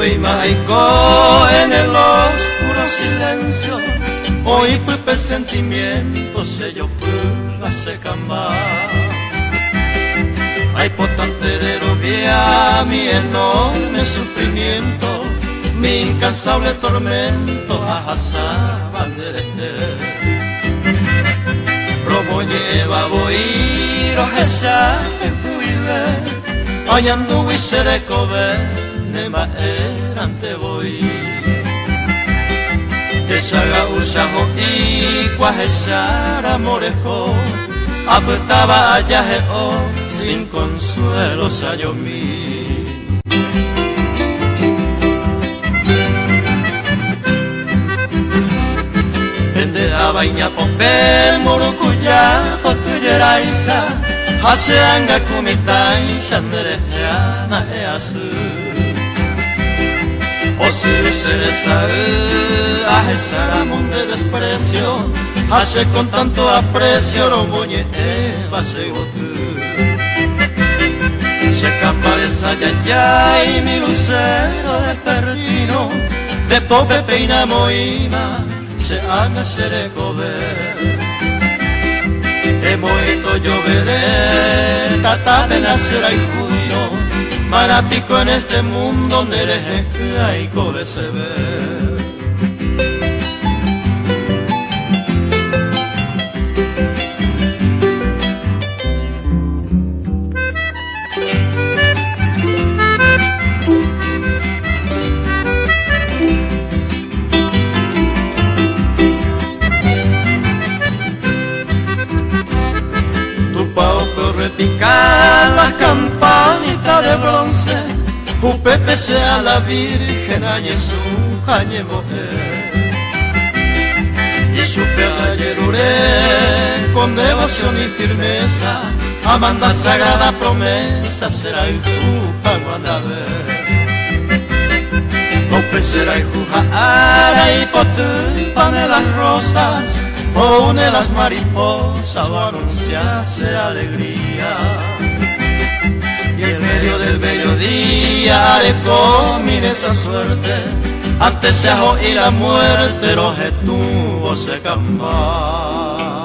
Ndaikatuvéima aiko en el oscuro silencio Oĩpype sentimiento chejopýva che kamba Aipotánte rerovia mi enorme sufrimiento Mi incansable tormento ahasáva nderehe Romoñe'ẽva voi rohecha hepyve Añandúgui che rekove ne mba'érante voi. Techaga'u chaho'i kuahecháramo reho, apytáva ajahe'o sin consuelo chajomi. Pende ava iñapopẽ murukuja potyjeráicha ha che anga ku mitãicha nde rehe ama'ẽ asy. Osyry che resay ahecháramo nde desprecio ha che con tanto aprecio romoñe'ẽva che yvoty. Che kamba resajajái mi lucero despertino nde pópe péina amoĩma che ánga che rekove. Emoĩ tojovere tatápena che rayhúirõ marã piko en este mundo nde rehe'ỹ aikoveseve. Tupãópe orrepika las campanita de bronce, upépe che a la Virgen añesũ añembo'e. Ichupe ajerure con devoción y firmeza, amanda sagrada promesa che rayhu hag̃ua ndave. Upe che rayhu ha ára ipotypane las rosas, oúne las mariposas oanuncia che alegría. Y en medio del bello día arekomíre esa suerte, antes se aho'i la muerte rohetũvo che kamba.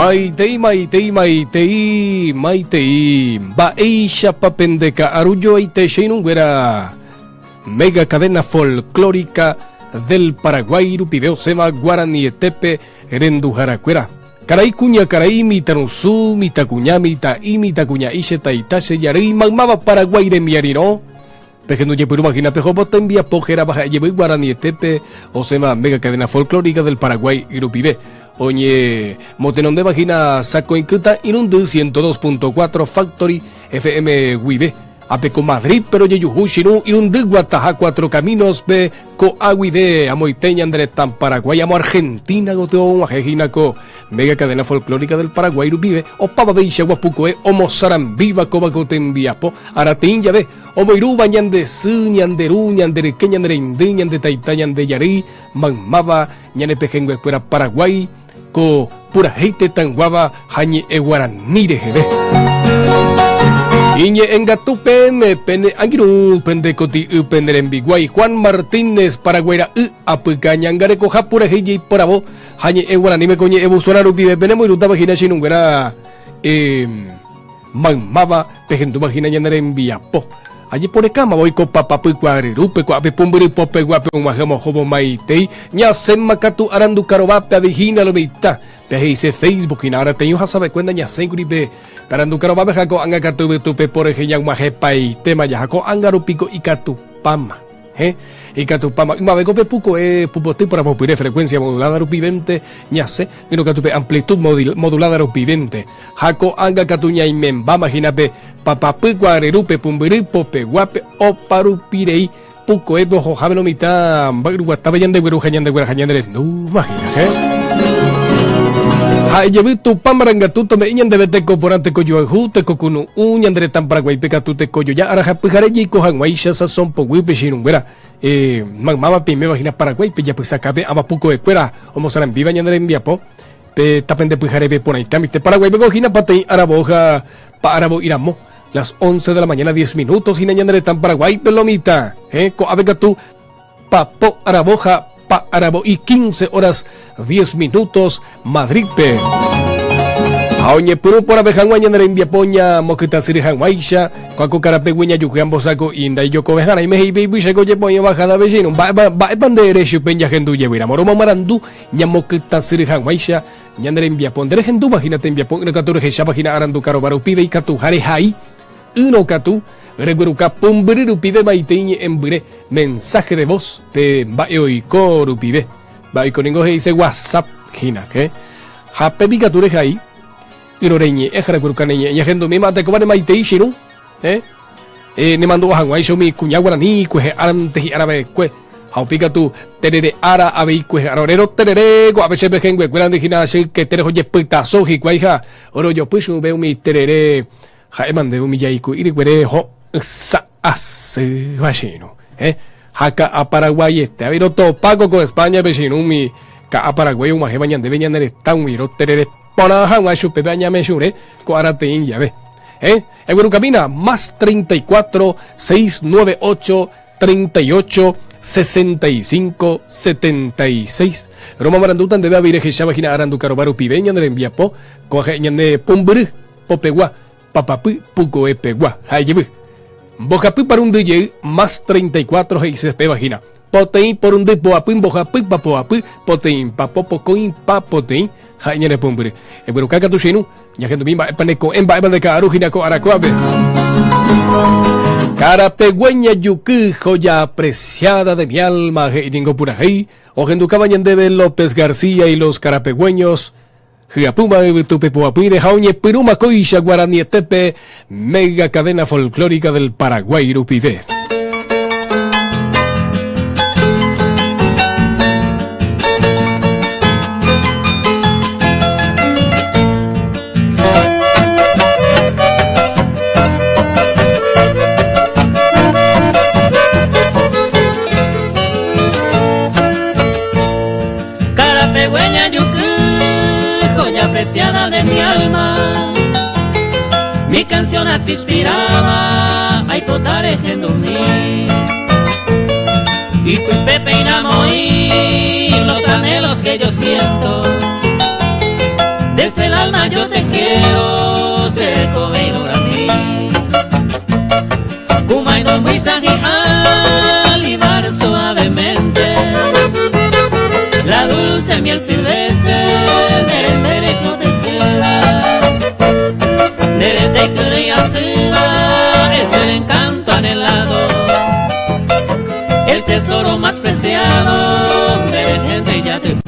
Maitei, maitei, maitei, maitei, mba'éichapa pende ka'aru joaite che irũnguéra Mega Cadena Folclórica del Paraguay rupive osẽva guaranietépe renduharakuéra. Karai kuña, karai mitãrusu, mitãkuña, mitã'i, mitãkuña'i, che taita, che jarýi, maymáva Paraguái remiarirõ. Pehendu jepyrũva hína pehóvo tembiapo hérava ha'e jevy guaranietépe osẽva Mega Cadena Folclórica del Paraguay rupive. Oñe motenondéva hína Sakõikyta irundy 102.4 Factory FM guive. Ápe ko Madrid-pe rojejuhu chirũ irundy guataha Cuatro Caminos-pe ko'a guive amoite ñande retã Paraguái amo Argentina gotyo og̃uahẽ hína ko Mega Cadena Folclórica del Paraguay rupive opavaveichagua pukoe omosarambíva kóva ko tembiapo arateĩ jave omoirũva ñande sy, ñande ru, ñande ryke, ñane reindy, ñande taita, ñande jarýi, maymáva ñane pehẽnguekuéra Paraguái Ko purahéi tetãyguáva ha ñe'ẽ guarani reheve. Iñe'ẽngatu peẽme pene angirũ pende koti'y pene rembiguái Juan Martínez Paraguái ra'y apyka ñangarekoha purahéi jeiporavo ha ñe'ẽ guaraníme ko ñe'ẽ vusuarã rupive pene moirũtava hína che irũnguéra maymáva pehendúva hína ñane rembiapo. Ajeporekáma voi ko papapy kuaaryrúpe ko'ápe pumbyry popeguápe og̃uahẽ omohóvo maitei, ñasẽma katu aranduka rovápe avei hína lo mitã. Pe he'ise Facebook hína arateĩ ohasava'ekue ndañasẽikuri pe aranduka rovápe ha ko'ág̃a katu yvytúpe porehe ñag̃uahẽpaitéma jaha ko'ág̃a rupi ko ikatupáma. He? Ikatupáma ymave ko pe pukoe pupoty poravopyre frecuencia modulada rupivénte ñasẽ, ỹrõ katu pe amplitud modulada rupivénte. Ha ko'ág̃a katu ñaimembáma hína pe papapy kuaaryrúpe pumbyry popeguápe oparupirei pukoépe ohohápe lo mitã mba'yruguatápe ñandegueru ha ñandegueraha ñanerendúma hína. He? Ha ijevy Tupã marangatu tome'ẽ ñandéve teko porã, teko joayhu, teko kunu'ũ, ñande retã Paraguáipe katu teko joja ára ha pyhare jeiko hag̃uáicha sasõ poguýpe che irũnguéra. Maymáva peiméva hína Paraguáipe japysakápe ava pukoekuéra omosarambíva ñane rembiapo pe tapende pyhareve porãitámite. Paraguáipe ko hína pateĩ aravo ha pa aravo'i ramo, las once de la mañana diez minutos hína ñane retã Paraguáipe lo mitã. Ko'ápe katu Papo aravo ha pa aravo'i 15 horas 10 minutos Madrid-pe. Ha oñepyrũ porãve hag̃ua ñane rembiapo ñamokytãsyry hag̃uáicha, ko'ã ko karapegui ñajuky ambosako'i ndaijokoveharã ime he'ive ipychéko ojepo'ĩ ovahada vecino. Mba'épa, mba'épa nde ere chupe ñahendu jevýramo romomarandu ñamokytãsyry hag̃uáicha ñane rembiapo. Nde rehendúva hína tembiapo ỹrõ katu rehecháva hína aranduka rova rupive ikatuha rehai. Ỹrõ katu, regueruka pumbyry rupive maitei ñe'ẽmbyre, mensaje de voz, pe mba'e oiko rupive. Mba'e oiko ningo he'ise WhatsApp hína, he? Ha pépe ikatu rehai, ỹrõ reñe'ẽ ha regueruka ne ñe'ẽ ñahendumíma tekóva ne maitei che irũ, he? E, nemandu'a hag̃uáicha umi kuña guarani kuehe árante hi'ára va'ekue, ha upe ikatu terere ára avei kuehe ára orero terere ko'ápe che pehẽnguekuéra nde hína che ykete reho jepytaso hikuái ha orojopy chupe umi terere Ha'éma ndéve umi jaiku'i rykuere ho'ysã asýva che irũ. Eh, ha ka'a paraguaiete avei rotopa ko ko España-pe che irũ umi ka'a paraguái og̃uahẽva ñandéve ñane retãgui roterere porã hag̃ua chupe pe añamesũre ko arateĩ jave. Eh, eguerukamína más 34 698 38 65 76. Romomarandúta ndéve avei rehecháva hína aranduka rova rupive ñane rembiapo, ko'ág̃a ñane pumbyry. Popegua, papapy pukoepegua, ha ijyvy. Mbohapy parundy jey más 34 he'ise péva hína. Poteĩ porundy poapy mbohapy papoapy poteĩ papo pokõi pa poteĩ ha ñane pumbyry. Egueruka katu che irũ, ñahendumi mba'épa ne ko'ẽ mba'épa nde ka'aru hína ko arakuápe. Karapegueña juky, joya preciada de mi alma, he'i ningo purahéi, ohendukáva ñandéve López García y los Carapegueños, Hyapúma yvytu pepoapýre ha oñepyrũma kóicha guaranietépe Mega Cadena Folclórica del Paraguay rupive. Carapegüeña yuky, joya preciada de mi alma. Mi canción a ti inspirada, ay potare mí. Y tu Pepe y los anhelos que yo siento. Desde el alma yo te quiero, seré a mí. Kumay no alivar suavemente la dulce miel silvestre del derecho te queda. Desde que es el encanto anhelado, el tesoro más preciado de gente ya te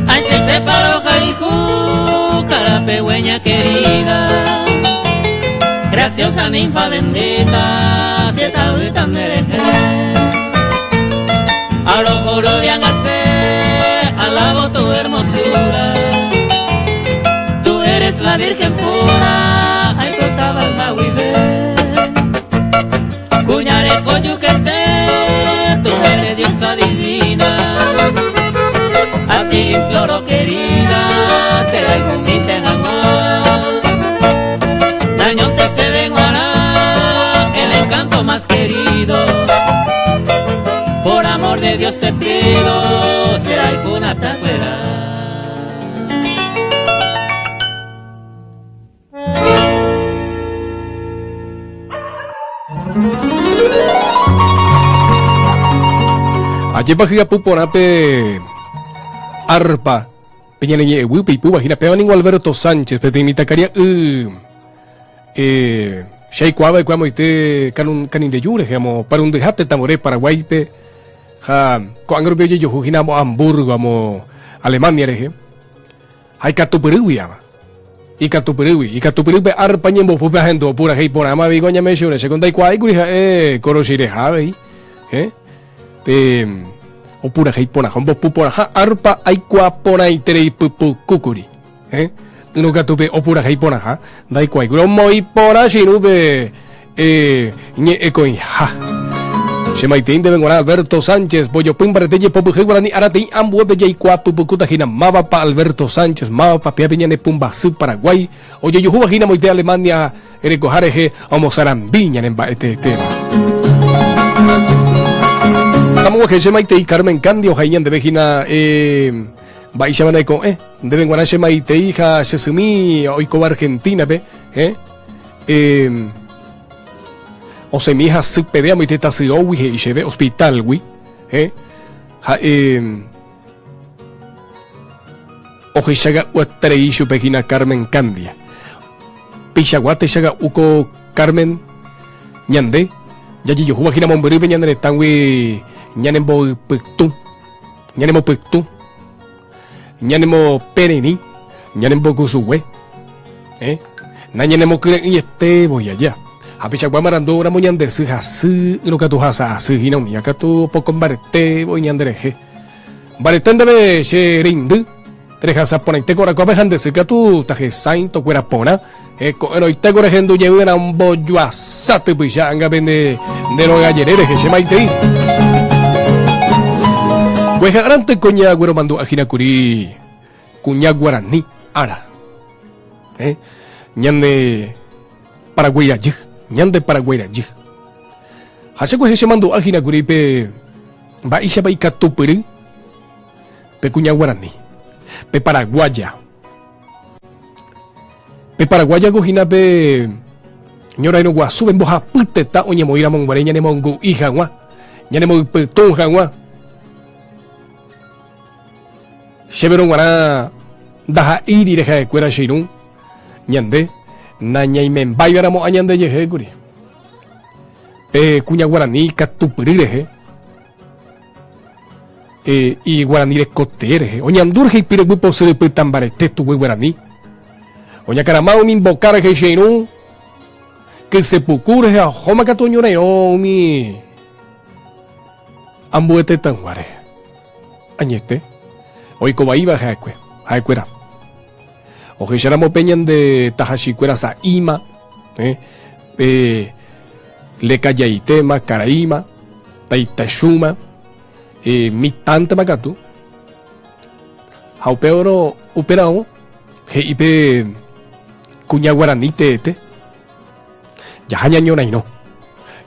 Ay, se te paró, jaijú, carapegüeña querida, graciosa ninfa bendita, si esta tan A los oro de alabo tu hermosura. Tú eres la Virgen pura, ay, totaba el mahuibe. Cuñare coyuquete, tú eres Dios. hijo más querido. Por amor de Dios te pido, será alguna tacuera. Ajépa hyapu porã pe arpa pe ñane ñe'ẽguýpe ipúva hína péva ningo Alberto Sánchez peteĩ mitãkaria'y eh, che aikuaa va'ekue amoite Kanindeju rehe amo parundyha tetãvore Paraguáipe ha ko'ág̃a rupi ojejuhu hína amo Hamburgo amo Alemania rehe ha ikatupyrýgui ava Ikatupyrýgui, ikatupyry pe árpa ñembopúpe ahendu opurahéi porãma avei ko ñame'ẽchure, che ko ndaikuaáikuri ha'e korochireha avei, eh, pe opurahéi porãha, ombopu porãha árpa aikuaa porãiterei pypukúkuri, eh, ỹrõ katu pe opurahéi porãha ndaikuaáikuri, omoĩ porã che irũ pe Eh, ñe'ẽkõiha. Che maitei ndéve g̃uarã Alberto Sánchez, pojopy mbarete jepopyhy guarani arateĩ ambuépe jaikuaa pypukúta hína mávapa Alberto Sánchez, mávapa péape ñane pumbasy Paraguái, ojejuhúva hína moite Alemania rekoha rehe omosarambi ñane mba'e teetéva. Tamog̃uahẽ che maitei Carmen Candia ohai ñandéve hína eh, mba'éichava naiko'ẽ, ndéve g̃uarã che maitei ha che symi oikóva Argentina-pe, eh, Eh, osẽmi hasy peve amoite tasyógui he'i chéve hospital-gui, eh, ha'e ohechaga'ueterei chupe hína Carmen Candia. Peichagua techaga'u ko Carmen ñande jajejuhúva hína mombyrýpe ñane retãgui ñanemboypytũ, ñanemopytũ, ñanemopererĩ, ñanembokusugue, eh, nañanemokyre'ỹiete voi aja. Ha peichagua marandu ramo ñande sy ha sy, ỹrõ katu hasa asy hína umíva katu opoko mbarete voi ñanderehe. Mbarete ndéve che reindy, rehasa porãite ko arakuápe ha nde sy katu tahesãi tokuera porã, eh, ko'ẽrõite ko rehendu jey va'erã ombojuasa typycha anga pe nde nde róga jere rehe che maitei. Kueha'arãnte ko ñagueromandu'a hína kuri kuña guarani ára. Eh, ñande Paraguái rajy, ñande Paraguái rajy. Ha che kuehe chemandu'a hína kuri pe mba'éichapa ikatupyry pe kuña guarani, pe paraguaya. Pe paraguaya-ko hína pe ñorairõ guasu pe mbohapy tetã oñemoĩ ramo guare ñanemongu'i hag̃ua, ñanemoypytũ hag̃ua. Chéverõ g̃uarã ndaha'éirire ha'ekuéra che irũ, ñande nañaimembáivaramo'ã ñandejehe kuri. Pe kuña guarani katupyry rehe. E, guarani rekotee rehe. Oñandu rehe ipireguy posyry pytã mbarete tuguy guarani. Oñakarama umi mboka rehe che irũ, kyse puku rehe ha ohóma katu oñorairõ umi ambue tetãygua rehe. Añete, oiko vaíva ha'ekue, ha'ekuéra. Ohecháramo pe ñande tahachikuéra sa'íma, eh, pe lekajaitéma, karaíma, taitachúma, eh, mitãntema katu. Ha upévaro, upéramo, he'i pe kuña guarani teete, jaha ñañorairõ,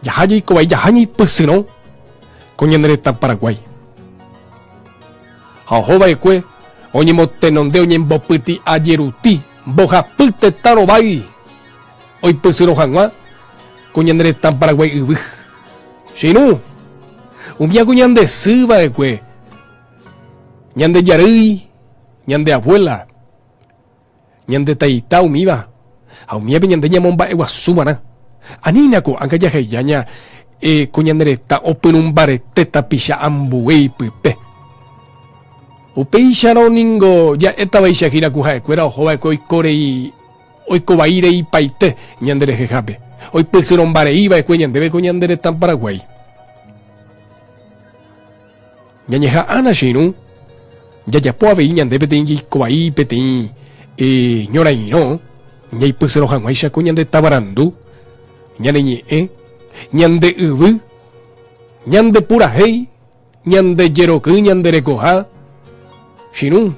jaha jaikovai, jaha ñaipysyrõ ko ñane retã Paraguái. Ha oho va'ekue oñemotenonde oñembopyti'a jeruti mbohapy tetã rovái oipysyrõ hag̃ua ko ñane retã Paraguái yvy. Che irũ, umía ko ñande sy va'ekue, ñande jarýi, ñande abuela, ñande taita umíva, ha umíape ñande ñamomba'eguasu va'erã. Anína ko'ág̃a jaheja ña ko ñane retã opyrũ mbarete tapicha ambue ipype. Upéicharõ ningo ja'étavaicha hína ku ha'ekuéra oho va'ekue oiko rei oiko vai reipaite ñande rehehápe, oipysyrõmbarei va'ekue ñandéve ko ñande retã Paraguái. Ñañeha'ãna che irũ, jajapo avei ñande peteĩ jeiko vai peteĩ ñorairõ ñaipysyrõ hag̃uáicha ko ñande tavarandu, ñane ñe'ẽ, ñande yvy, ñande purahéi, ñande jeroky, ñande rekoha. Che irũ,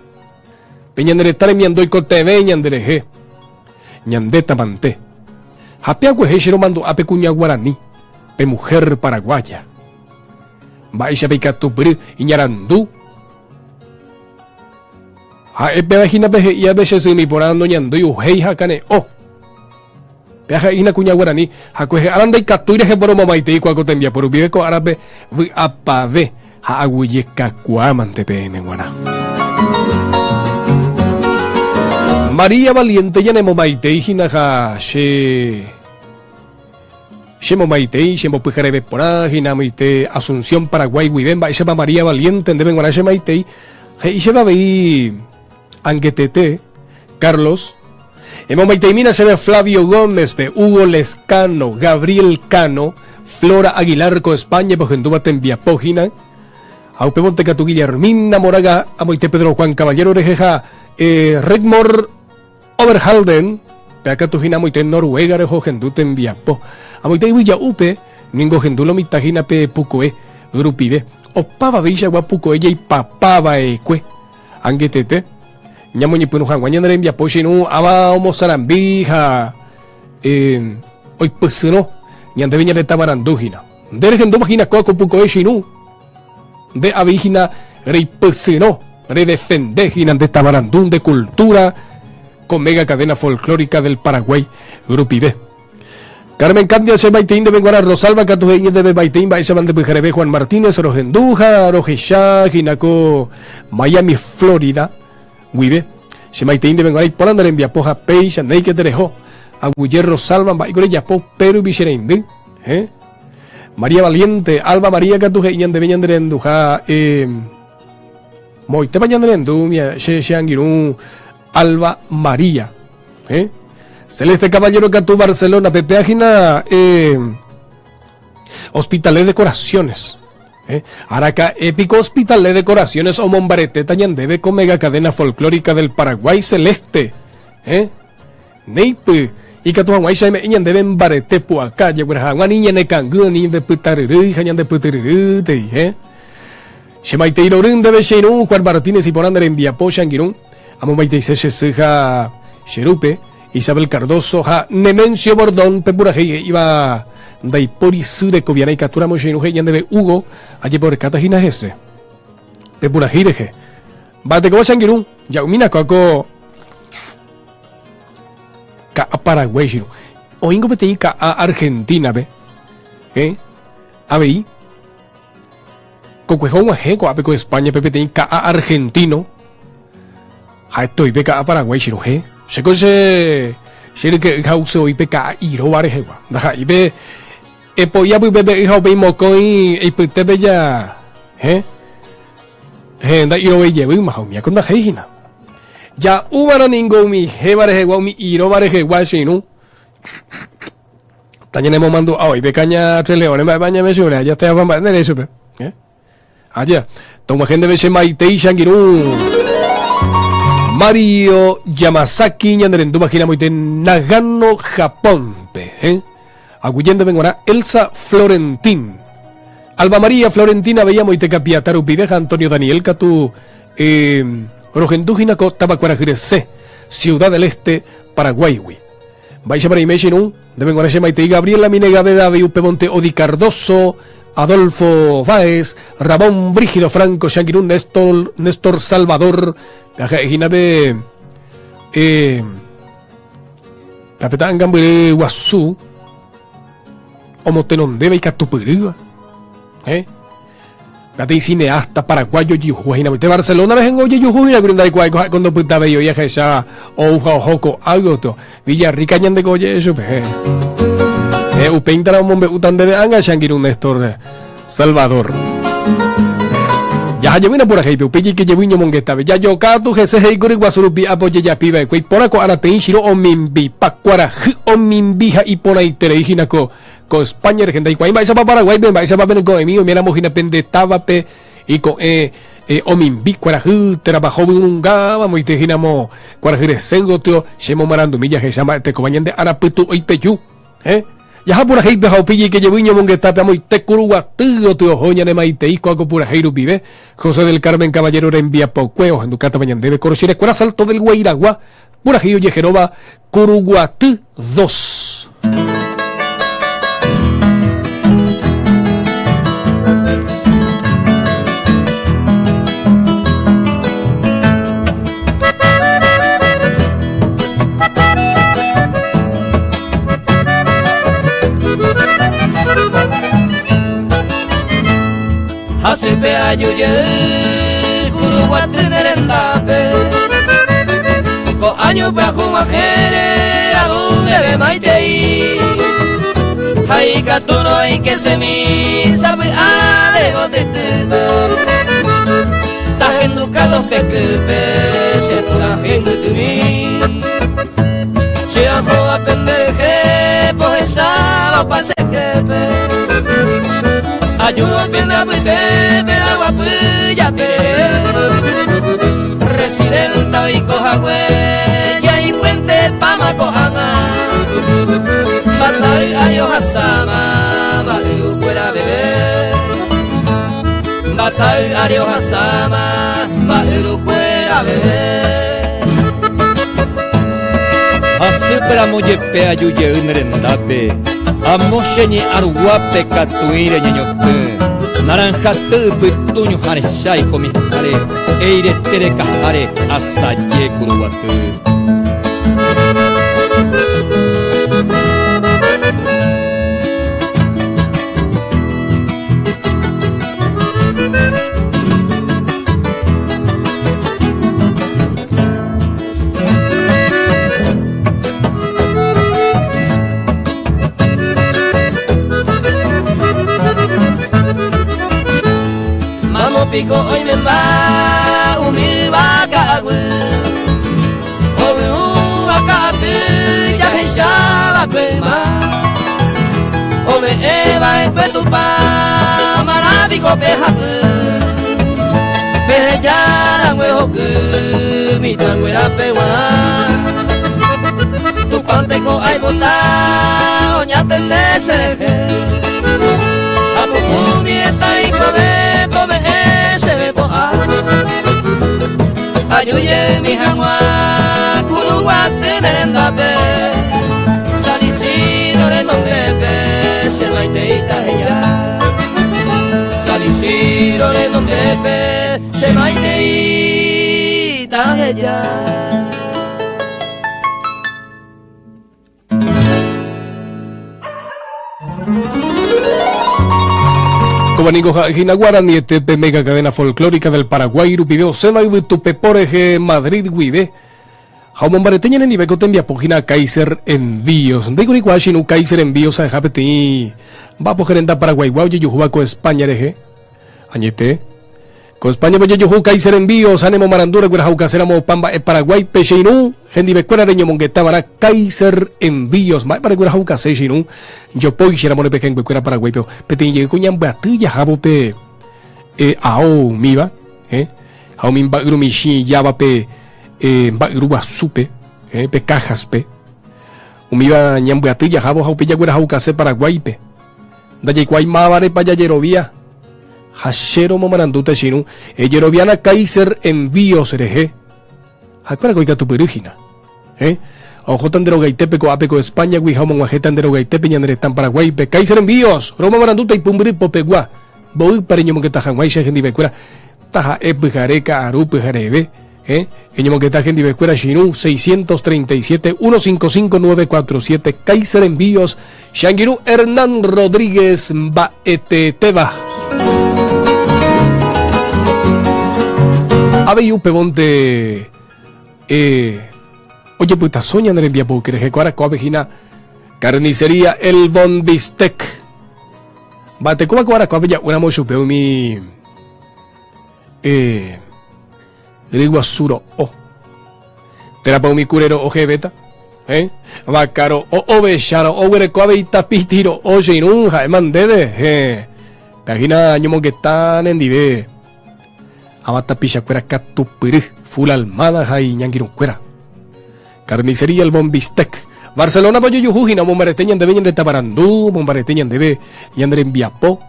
pe ñane retã remiandu oikotevẽ ñanderehe, ñande tavante. Ha pe aguehe che romandu'a pe kuña guarani. Pe mujer paraguaya. Mba'éichapa ikatupyry iñarandu? Ha'e péva hína pe he'ívape che symi porã noñandúi uhéi ha kane'õ. Péva ha'e hína kuña guarani ha kuehe ára ndaikatúi rehe poromomaitei kua ko tembiapo rupive ko árape vy'apave ha aguyjekakuaa mante peẽme g̃uarã. María Valiente ñanemomaitei hína ha che Che momaitei, che mbopyhareve porã hína amoite Asunción, Paraguay guive, mba'éichapa María Valiente ndéve g̃uarã che maitei, he'i chéve avei angetete, Carlos, Emomaiteimína chéve Flavio Gómez-pe, Hugo Lezcano, Gabriel Cano, Flora Aguilar ko España-pe ohendúva tembiapo hína, ha upévonte katu Guillermina Moraga amoite Pedro Juan Caballero rehe ha Rigmor Oberhalden, péa katu hína amoite Noruega reho ohendu tembiapo. Amoite yvy ja'úpe ningo ohendu lo mitã hína pe pukoe rupive, opavaveichagua pukoe jaipapa va'ekue. Angetete, ñamoñepyrũ hag̃ua ñane rembiapo che irũ ava omosarambi ha oipysyrõ ñandéve ñane tavarandu hína. Nde rehendúva hína kóa ko pukoe che irũ, nde avei hína reipysyrõ, redefende hína nde tavarandu, nde cultura ko mega cadena folclórica del Paraguay rupive. Carmen Candia che maitei ndéve g̃uarã, Rosalba katu he'i ñandéve maitei mba'éichapa nde pyhareve Juan Martínez rohendu ha rohecha hína ko Miami, Florida guive. Che maitei ndéve g̃uarã iporã nde rembiapo ha péicha néike tereho. Aguyje Rosalba mba'éiko rejapo pérupi che reindy. Eh? María Valiente, Alba María katu he'i ñandéve ñande renduha eh, moitépa ñande rendu che che angirũ Alba María. Eh? Celeste Caballero katu Barcelona pepe hína eh, Hospitalet Decoraciones. Eh? Araka épico Hospitalet Decoraciones omombaretéta ñandéve ko mega cadena folclórica del Paraguay Celeste. Eh? Néipy, ikatu hag̃uáicha eme'ẽ ñandéve mbarete pu'aka jegueraha hag̃ua ni ñane kangy ni ñande pytaryrýi ha ñande pytyryrýtei. Eh? Che maitei rory ndéve che irũ Juan Martínez iporã nde rembiapo che angirũ amomaiteise che sy ha che rúpe Isabel Cardozo ha Nemencio Bordón pe purahéi he'íva ndaipóri sy rekoviarã ikatúramo che irũ he'i ñandéve Hugo ajeporekáta hína hese pe purahéi rehe mba'etekóva che angirũ ja'umína kóa ko ka'a Paraguái che irũ oĩngo peteĩ ka'a Argentina-pe eh avei Kokuehe og̃uahẽ ko'ápe ko España-pe peteĩ ka'a argentino ha'ete oĩ pe ka'a Paraguái che rohe. Chéko che che ryke'y ha'use oĩ pe ka'a iróva rehegua. Ndaha'éi pe epo'i apype pe y ha upéi mokõi eipytépe ja he he nda'irovéi jevýma ha umíva ko ndahéi hína. Ja'úva'erã ningo umi héva rehegua umi iróva rehegua che irũ. Tañanemomandu'a oĩ pe kaña Tres Leones mba'épa ñamesure aja teapa mba'e nde chupe. Eh? Aja, tog̃uahẽ ndéve che maitei che angirũ. Mario Yamasaki ñanerendúva hína moite Nagano, Japón-pe. Eh? Aguyje ndéve g̃uarã Elsa Florentín. Alba María Florentina avei amoite Kapiata rupive ha Antonio Daniel katu eh, rohendu hína ko Tavakuarahyresẽ, Ciudad del Este, Paraguáigui. Mba'éichapa reime che irũ? Ndéve g̃uarã che maitei Gabriela Minegaveda avei upévonte Odi Cardozo, Adolfo Báez, Ramón Brígido Franco che angirũ Néstor, Néstor Salvador, ha'e hína pe eh, pe ta'angambyry guasu omotenondéva ikatupyrýva. Eh? Peteĩ cineasta paraguayo ojejuhu hína mbyte Barcelona rehengo ojejuhu hína kuri ndaikuaái ko ha'e ndopytavéi oĩ ahecha ou ha oho ko'águi gotyo Villarrica ñande ko oje'e chupe eh upéintara omombe'úta ndéve ág̃a che angirũ Néstor Salvador Jaha jevýna purahéipe upéi jaike jevy ñomongetave jajokatu hese he'i kuri guasu rupi ápe ojejapi va'ekue iporã ko arateĩ chiro omimbipa kuarahy omimbi ha iporãiterei hína ko Ko España rehe ndaikuaái mba'éichapa Paraguáipe, mba'éichapa pene ko'ẽmi oiméramo hína pende távape iko'ẽ omimbi kuarahy térãpa hovyũnga mamoite hínamo kuarahy resẽ gotyo che momarandumi jahecha mba'etekóva ñande arapytu oipeju. Héẽ, jaha purahéipe ha upe jeike jevy ñomongetápe amoite Kuruguaty gotyo oho ñane maitei kóa ko purahéi rupive José del Carmen Caballero rembiapokue ohendukátava ñandéve Korochirekuéra Salto del Guairagua purahéi ojeheróva Kuruguaty dos. jepe aju jey Kuruguaty ne rendápe Ko año pyahu g̃uahẽre aru ndéve maitei Ha ikatúrõ aikesemi sapy'a rehotytýpe Tahenduka los pekýpe che purahéi mbykymi Che ahóva pende rehe pohecháva opa che képe Ajúrõ pende apytépe aguapy jatyrere Residenta oiko hague jaipuente páma ko'ág̃a Mbatay ári ohasáma mba'yrukuéra veve Mbatay ári ohasáma mba'yrukuéra veve. Hasýpe ramo jepe aju jey ne rendápe, amo che ñe'ã ruguápe katuĩre ñañotỹ, naranjaty ypytũ ñuhã rechái ko mitãre, eirete rekaháre asaje kuruguaty. Mamo piko oimemba umi yva ka'aguy Hovyũva ka'aty jahechava'ekue yma Ome'ẽva'ekue Tupã marã piko pehapy Peheja rangue hoky mitãnguérape g̃uarã Tupãnteko aipota oñatende che rehe Ha pukumi hetaikove tome'ẽ chéve po'a Aju jeymi hag̃ua Kuruguaty ne rendápe San Isidro renondépe che maiteíta heja San Isidro renondépe che maiteíta heja. Kóva ningo ha'e hína guaraniete pe mega cadena folclórica del Paraguay rupive osẽva yvytupepo rehe Madrid guive ha omombarete ñanendive ko tembiapo hína Kaiser Envíos. Ndéiko reikuaa che irũ Kaiser Envíos ha'eha peteĩ mba'apo gerenda Paraguaigua ojejuhúva ko España rehe. Añete. Ko España-pe ojejuhu Kaiser Envíos ha nemomarandu reguerahaukaséramo opa mba'e Paraguáipe che irũ, hendivekuéra reñomongetava'erã Kaiser Envíos. Mba'épa reguerahaukase che irũ? Jopóicharamo repehẽnguekuéra Paraguáipe peteĩ jey ko ñambyaty jahávo pe ao umíva, ha umi mba'yru michĩ ijávape mba'yru guasúpe, pe cajas-pe. Umíva ñambyaty jahávo ha upe jaguerahaukase Paraguáipe. Ndajaikuaái mávarepa jajerovia. Ha che romomarandúta che irũ, ejeroviána Kaiser Envíos rehe. Ha'ekuérako ikatupyry hína. Héẽ, ohóta nde rogaitépe ko'ápe ko España-gui ha omog̃uahẽta nde rogaitépe ñane retã Paraguáipe. Kaiser Envíos! Romomarandúta ipumbyry popegua, mboýpa reñomongeta hag̃uáicha hendivekuéra, taha'e pyhare, ka'aru, pyhareve. Héẽ, eñomongeta hendivekuéra che irũ, 637 155 947 Kaiser Envíos, che angirũ Hernán Rodríguez mba'eteetéva. Avei upévonte eh, ojepytaso ñane rembiapo rehe ko ára ko'ápe hína Carnicería El Bon Bistec. Mba'etekóva ko ára ko'ápe ja'úramo chupe umi eh, Ryguasu ro'o. Térãpa umi kure ro'o jevéta? Eh? Vaka ro'o, ovecha ro'o, oguereko avei tapiti ro'o che irũ, ha'éma ndéve. Eh. Pehína ñomongeta nendive. Ava tapichakuéra katupyry, full almada ha iñangirũkuéra. Carnicería El Bon Bistec. Barcelona-pe ojejuhu hína omombarete ñandéve ñande tavarandu, omombarete ñandéve ñande rembiapo,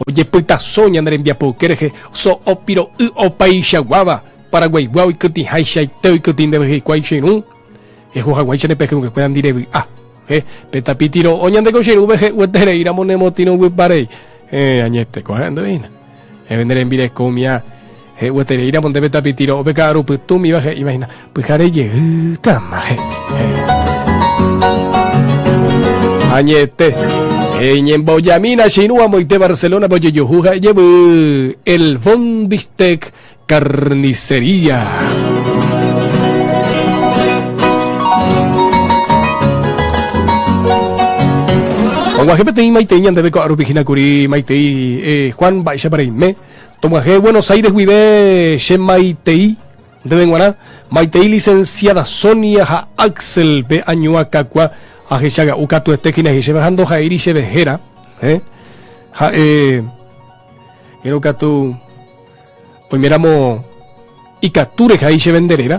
ojepytaso ñande rembiapo yke rehe, so'o piro'y opaichaguáva, Paraguaigua oikytĩhaichaite oikytĩ ndéve hikuái che irũ, eho haguãicha ne pehẽnguekuéra ndi revy'a. He, pe tapiti ro'o ñande ko che irũve he'ueterei ramo ne motĩrõguyparei. He, añete ko ha'e ndéve hína. Heve ne rembireko umía he'ueterei ramo ndéve tapiti ro'o pe ka'aru pytũmiva he'íva hína, pyhare jeýtama he'i. He. Añete. Eñembojamína che irũ amoite Barcelona-pe ojejuhu ha ejevy El Bon Bistec Carnicería. Og̃uahẽ peteĩ maitei ñandéve ko árupi hína kuri maitei eh, Juan mba'éichapa reime. Tog̃uahẽ Buenos Aires guive che maitei ndéve g̃uarã, maitei licenciada Sonia ha Axel pe añuakakua ahechaga'u katuete hína he'i chéve ha ndoha'éiri chéve héra, eh, ha'e Hérõ katu oiméramo ikatu rehai chéve nde réra,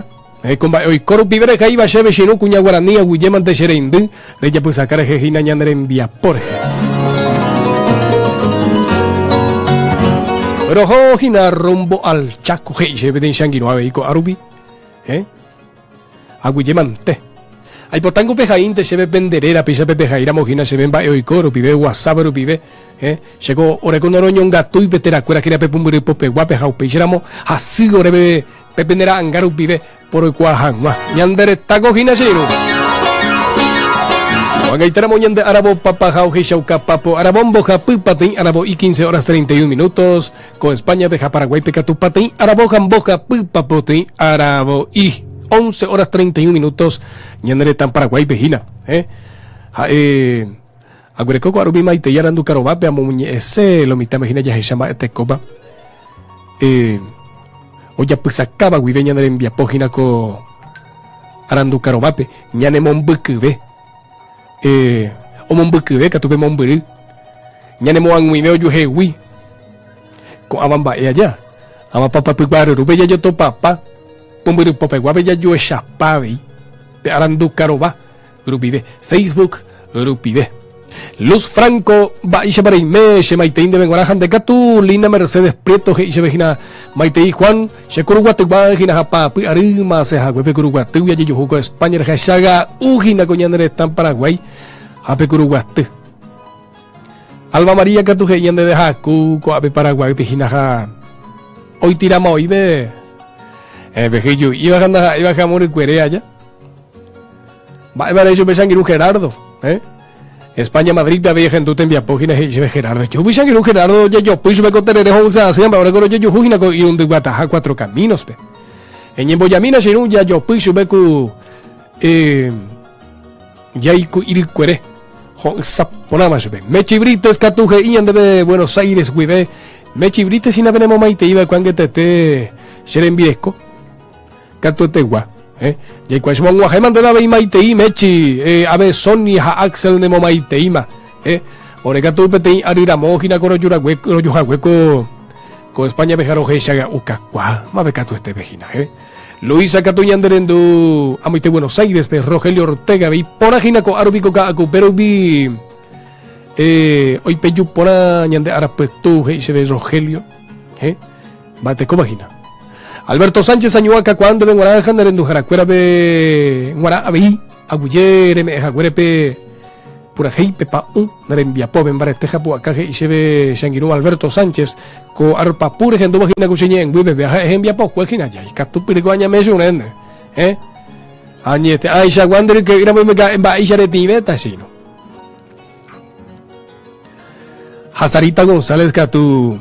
ko mba'e oiko rupive rehaíva chéve che irũ kuña guarani aguyjémante che reindy rejapysaka rehe hína ñane rembiapo rehe. Roho hína rumbo al Chaco he'i chéve peteĩ che angirũ avei ko'a rupi. Eh? Aguyjémante. Aipotángo pehaínte chéve pende réra, péicha pepehaíramo hína chéve mba'e oiko rupive, WhatsApp rupive, eh, chéko oreko noroñongatúi pe terakuéra hína pe pumbyry popeguápe ha upéicharamo hasy oréve pe pende ra'anga rupive poroikuaa hag̃ua. Ñande retáko hína che irũ. Ko'ag̃aitéramo ñande aravo papaha ohechauka papo aravo mbohapy pateĩ aravo'i 15 horas 31 minutos ko España-pe ha Paraguáipe katu pateĩ aravo ha mbohapy papoteĩ aravo'i 11 horas 31 minutos ñane retã Paraguáipe hína. Eh? Ha'e aguereko ko arupi maitei arandukarovápe amoñe'ẽse lo mitãme hína jahecha mba'etekópa eh, ojapysakáva guive ñane rembiapo hína ko arandukarovápe ñanemombykyve eh, omombykyve katu pe mombyry ñanemoag̃uive ojuehegui ko'ãva mba'e aja ava papapykuaaryrúpe jajotopapa pumbyrypopeguápe jajuechapa avei pe arandukarova rupive Facebook rupive Luz Franco mba'éichapa reime che maitei ndéve g̃uarã ha nde katu Lina Mercedes Prieto he'i chéve hína maitei Juan che Kuruguatygua hína ha paapy arýma asẽ haguépe Kuruguatýgui ajejuhu ko España rehe achaga'u hína ko ñane retã Paraguái ha pe Kuruguaty Alba María katu he'i ñandéve haku ko'ápe Paraguáype hína ha oitirama oĩve eh, pe hyju'íva ha ndaha'éiva jamorykuere aja. Mba'épa rei chupe che angirũ Gerardo, eh? España Madrid-pe avei ehendu tembiapo hína he'i chéve Gerardo. Júgui che angirũ Gerardo ojejopy chupe ko terere ho'ysã asy ha mba'e oreko rojejuhu hína ko irundy guataha Cuatro Caminos-pe. Eñembojamína che irũ jajopy chupe ku eh, jaiku'irykuere ho'ysã porãva chupe. Mechi Brites katu he'i ñandéve Buenos Aires guive. Mechi Brites hína penemomaitei va'ekue angetete che rembireko. Katuetegua. Eh? Jaikuaa chupe og̃uahẽma ndéve avei maitei Mechi, eh, ave Sonia ha Axel nemomaiteíma. Eh? Ore katu peteĩ ary ramo hína ko rojurague rojuhague ko ko España-pe ha rohechaga'ukakuaa. Mave katuetépe hína, eh? Luisa katu ñande rendu amoite Buenos Aires-pe, Rogelio Ortega avei porã hína ko árupi ko ka'akupe rupi eh, oipeju porã ñande arapytu he'i chéve Rogelio. Eh? Mba'etekóva hína. Alberto Sánchez añuã kakuaa ndéve g̃uarã ha ne renduharakuérape g̃uarã avei aguyje reme'ẽ haguére pe purahéipe pa'ũ ne rembiapópe mbarete ha pu'aka he'i chéve che angirũ Alberto Sánchez ko arpapu rehendúva hína ku che ñe'ẽnguýpe péva ha'e hembiapokue hína jai katupyry ko añame churẽ nde eh añete ãichagua nde ryke'ýramo mba'éicha retĩvéta che irũ. Ha Sarita González katu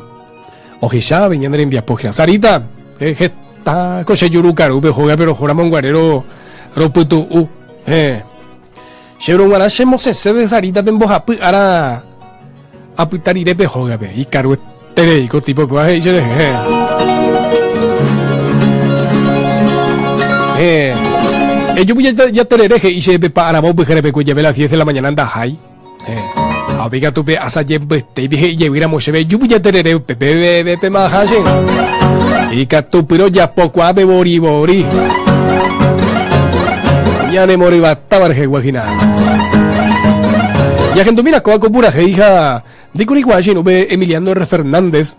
ohecha avei ñane rembiapo hína. Sarita, eh, heta ko che juru karúpe hógape rohóramo guare ro ropytu'u. Eh. Che rog̃uarã che mosẽséve Sarita pe mbohapy ára apyta rire pe hógape. Ikarueterei ko tipo kóva he'i cherehe. Eh. Ejúpy jaterere he'i chéve pe pa'aravo pyharepekue jave las 10 de la mañana ndahái. Ha upéi katu pe asaje mbytéipe he'i jevýramo chéve, Ejúpy jaterere upépe pemaha che. Ikatupyre ojapokuaa pe vori vori. Ñanemoryvatáva rehegua hína. Ñahendumína kóva ko purahéi ha ndéikuri kuaa che irũ pe Emiliano R. Fernández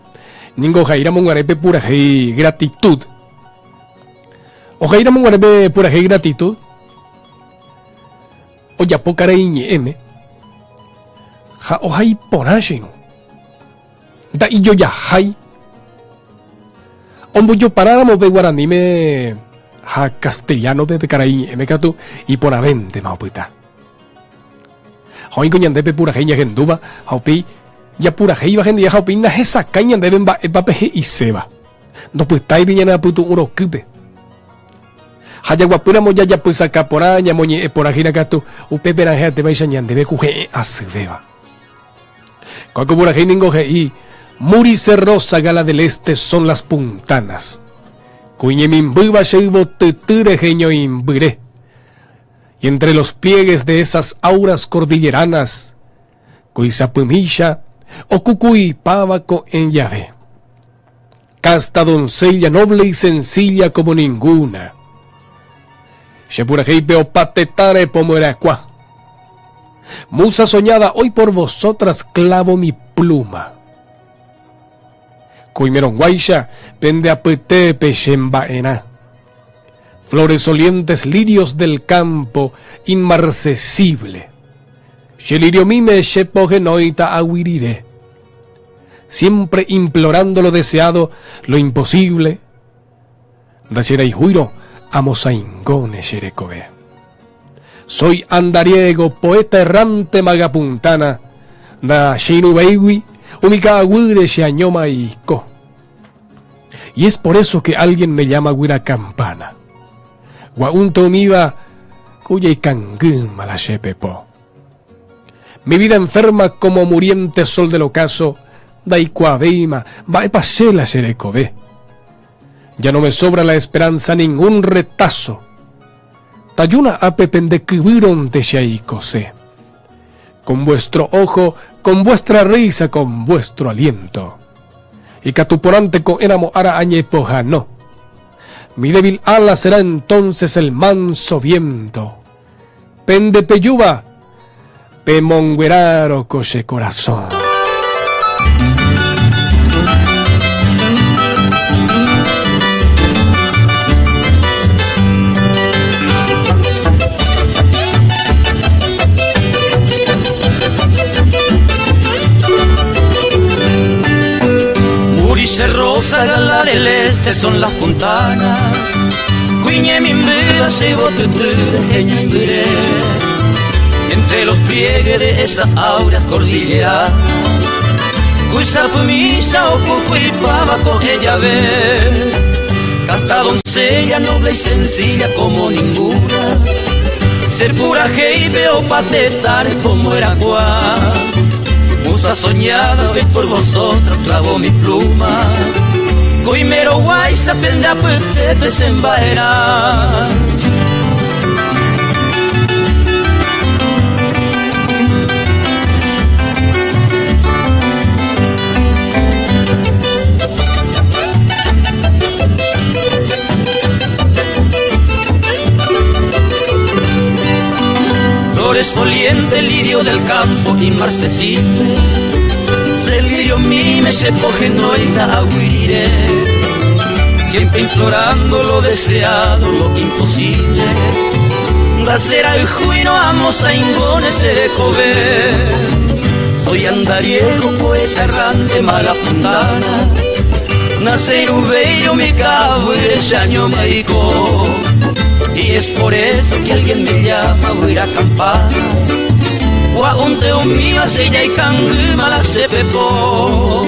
ningo ohaíramo guare pe purahéi Gratitud. Ohaíramo guare pe purahéi Gratitud. Ojapo karai ñe'ẽme ha ohai porã che irũ. Nda'ijojahái. Ombojoparáramo pe guaraníme ha castellano-pe pe karai ñe'ẽme katu iporãvéntema opyta. Ha oĩko ñande pe purahéi ñahendúva ha upéi japurahéiva hendive ha upéi nahesakãi ñandéve mba'épa pe he'iséva. Ndopytáivi ñane apytu'ũ rokýpe. Ha jaguapýramo jajapysaka porã, ñamoñe'ẽ porã hína katu, upépe raẽ ha'etévaicha ñandéve ku he'ẽ asyvéva. Ko'ã ko purahéi ningo he'i, Muri cerrosa gala del este son las puntanas. Ku iñemimbýva che yvotyty rehe ñoĩmbyre. Y entre los pliegues de esas auras cordilleranas, ku isapymícha okukuipáva ko'ẽ jave. Casta doncella noble y sencilla como ninguna. Che purahéipe opa tetãre pomoerakuã. Musa soñada hoy por vosotras clavo mi pluma. Koimerõguáicha pende apytépe che mba'erã. Flores olientes lirios del campo inmarcesible. Che liriomíme che pohenóita agui rire. Siempre implorando lo deseado, lo imposible. Ndacherayhúirõ amosaingóne che rekove. Soy andariego, poeta errante magapuntana, ndacheirũvéigui umi ka'aguýre che añóma aiko. Y es por eso que alguien me llama Guyra Campana. Gua'únte umíva kuja ikangýma la che pepo. Mi vida enferma como muriente sol del ocaso, ndaikuaavéima mba'épa che la che rekove. Ya no me sobra la esperanza ningún retazo. Tajúna ápe pende kyvýronte che aikose. Con vuestro ojo, con vuestra risa, con vuestro aliento. Ikatu porãnte ko'ẽramo ára añepohano. Mi débil ala será entonces el manso viento. Pende pejúva pemonguerárõ ko che korasõ. Murice rosa, gala del este son las puntanas. Cuiñe mimbyva che yvotyty reheñoimbyre. Entre los pliegues de esas auras cordilleranas. Kuisapymícha okukuipáva ko'ẽ jave. Casta doncella noble y sencilla como ninguna. Ser pura jeipe o patetar como era cuá. Musa soñada hoy por vosotras clavo mi pluma. Coimero guaysa pende apytépe che mba'erã. Flores oliente, lirio del campo inmarcesible. Se lirio mime, se pojenoita aguirire. Siempre implorando lo deseado, lo imposible. Dasera y juino amos a ingones se Soy andariego, poeta errante, mala puntana. Nace en un bello mi cabo y año maico. Y es por eso que alguien me llama voy a ir a acampar. Guaunte umiva sella y canguma la sepepo.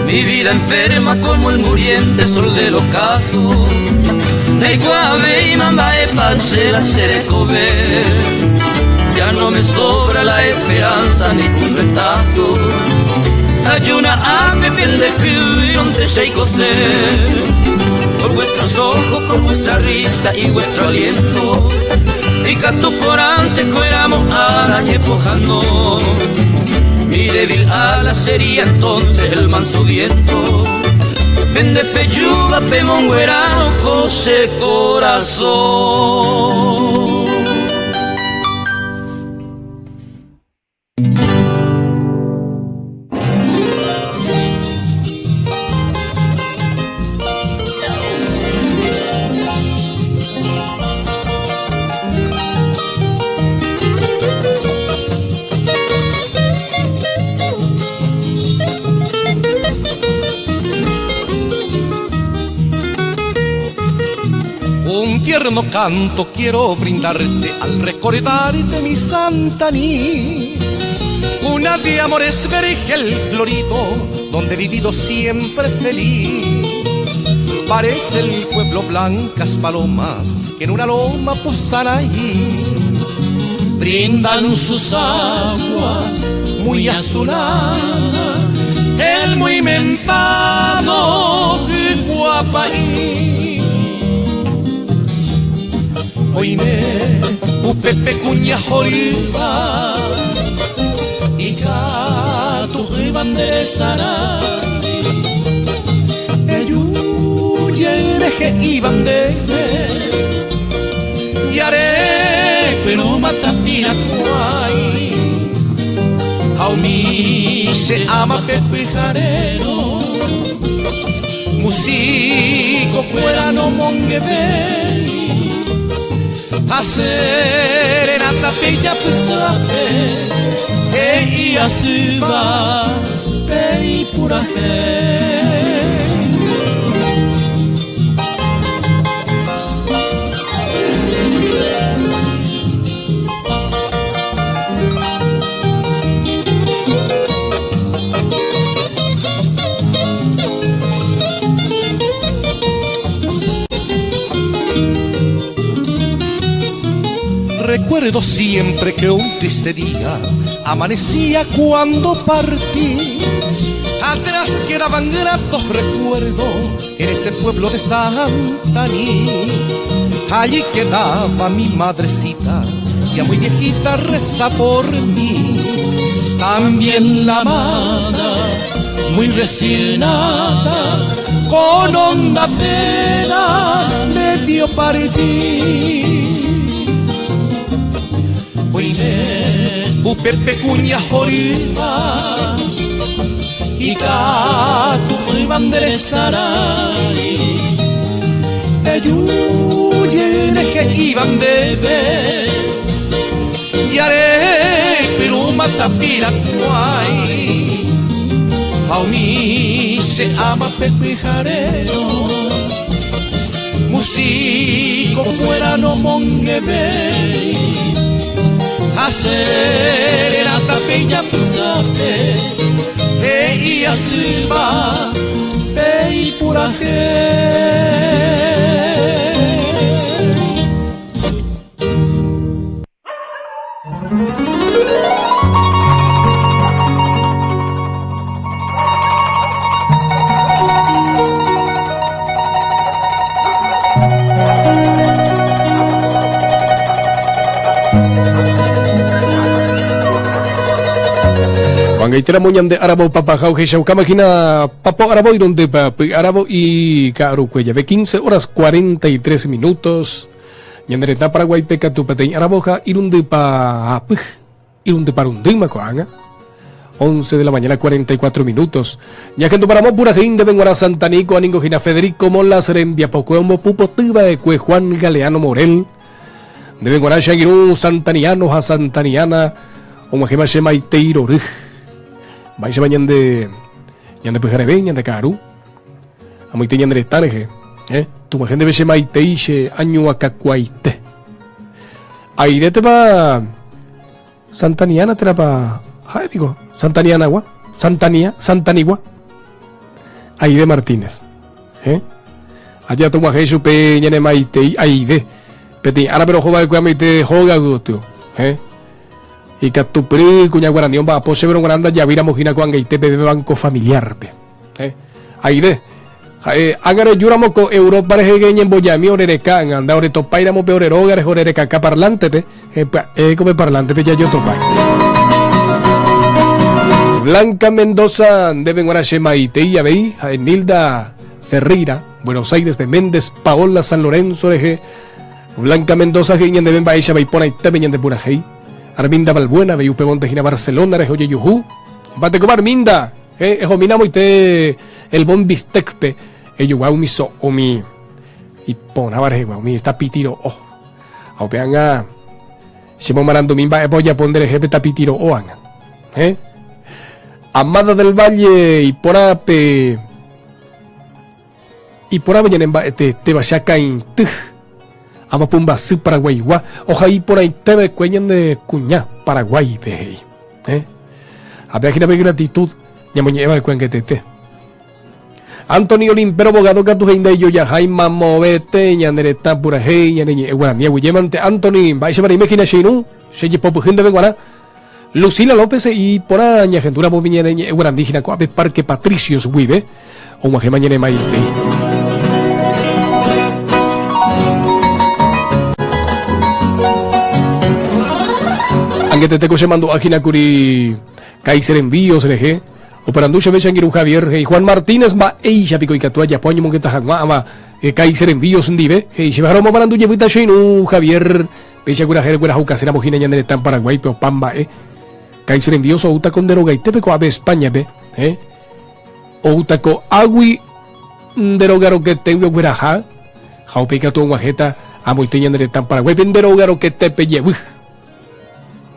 Mi vida enferma como el muriente sol del ocaso. Neiguave y mamá e pasera serecove. Ya no me sobra la esperanza ni un retazo. Hay una ame pendejo te seicose. Por vuestros ojos, por vuestra risa y vuestro aliento. Y catuporante coeramos arañe pojano. Mi débil ala sería entonces el manso viento. Pende peyuba, pe monguerano, cose corazón. tierno canto quiero brindarte al recordarte mi Santaní. Una de amores vergel florido, donde he vivido siempre feliz. Parece el pueblo blancas palomas que en una loma posan allí. Brindan sus aguas muy azuladas, el muy mentado Guapaí. Oime, upepe cuña joriba, y tu iban de sarai, iban de Yare, pero matapira cuai, Jaumi se ama Pepe Jarero, músico cuera no monguebei, a serenata pella pusape, e ia suba, pei puraje. Recuerdo siempre que un triste día amanecía cuando partí. Atrás quedaban gratos recuerdos en ese pueblo de Santaní. Allí quedaba mi madrecita, ya muy viejita reza por mí. También la amada, muy resignada, con honda pena me vio partir. Oime, upepe cuña joriba, y katu iban de sarai, eyuye neje iban bebe, yare pero matapira kuai, jaumi se ama pepe jarero, músico fuera no monguebe. Hacer la tapella pusape, e ia suba, pei puraje. Gaitera muñan de arabo papajau hexaukamajina papo arabo irunde pa arabo y carucuella de 15 horas 43 minutos. Ñandereta Paraguay peca tu peteñ araboja irunde pa apuj irunde parundima coanga. 11 de la mañana 44 minutos. Ñajendo para mo pura de benguara Santanico aningo gina Federico Mola Serembia Pocueomo Pupo Tiba de Cue Juan Galeano Morel. De benguara Shagirú Santaniano a Santaniana o majema Shema y Teiro Ruj. Vais a ñande ñande pejarebe ñande caru. Amoite ñande tareje, Tu majende bese maite ixe año acacuaite. Aire te pa Santaniana te la pa, ay, digo, Santaniana gua, Santania, Santanigua. Aide Martínez, Allá tu maje supe ñane maite aide. Peti, ahora pero joba de cuamaite joga gusto, Y catupri cuña guaranión va pose pero granda ya vira mojina cuangaite de banco familiar pe. Aide. Ángare yuramo ko Europa rejegueña en Boyami orereca anda ore topairamo pe oreroga orereca acá parlante pe. Come parlante pe ya yo topai. Blanca Mendoza deben ahora Shemaite y Abey, Nilda Ferreira, Buenos Aires de Méndez, Paola San Lorenzo reje. Blanca Mendoza geñan deben baisha baipona y tebeñan de pura hei. Arminda Balbuena, Beyupe Montejina Barcelona, reje oye yuhu. Bate como Arminda, ejo minamo y te el bon bistecpe. Ello guau mi so omi. Y pona barje guau mi está pitiro oh. Aupeanga. Shimo marando mimba e voy a poner jefe tapitiro oanga. Amada del Valle y porape. Y porape yanemba te te vayaca in tuj. Ava pumbasy Paraguaigua ohai porãiteva'ekue ñande kuña Paraguáipe he'i. Eh? Ha pe hína pe gratitud ñamoñe'ẽva'ekue angetete. Anthony Olimpero Bogado katu he'i ndaijojahái mamovete ñane retã purahéi ñane ñe'ẽ guarani aguyjémante. Anthony, mba'éichapa reime hína che irũ, che jepopyhy ndéve g̃uarã. Lucila López he'i porã ñahendúramo umi ñane ñe'ẽ guarani hína ko'ápe Parque Patricios guive og̃uahẽma ñane maitei. Angetete ko che mandu'a hína kuri Kaiser Envíos rehe. Oporandu chéve che angirũ Javier, he'i Juan Martínez, Mba'éicha piko ikatu ajapo añemongeta hag̃ua ava Kaiser Envíos ndive? He'i chéve, ha romomarandu jevýta che irũ Javier, péicha kuerahe reguerahukaséramo hína ñane retã Paraguáipe opa mba'e. Kaiser Envíos oúta ko nde rogaitépe ko'ápe España-pe, he? Oúta ko'águi nde róga roketégui ogueraha, ha upéi katu og̃uahẽta amoite ñane retã Paraguáipe nde róga roketépe jevy.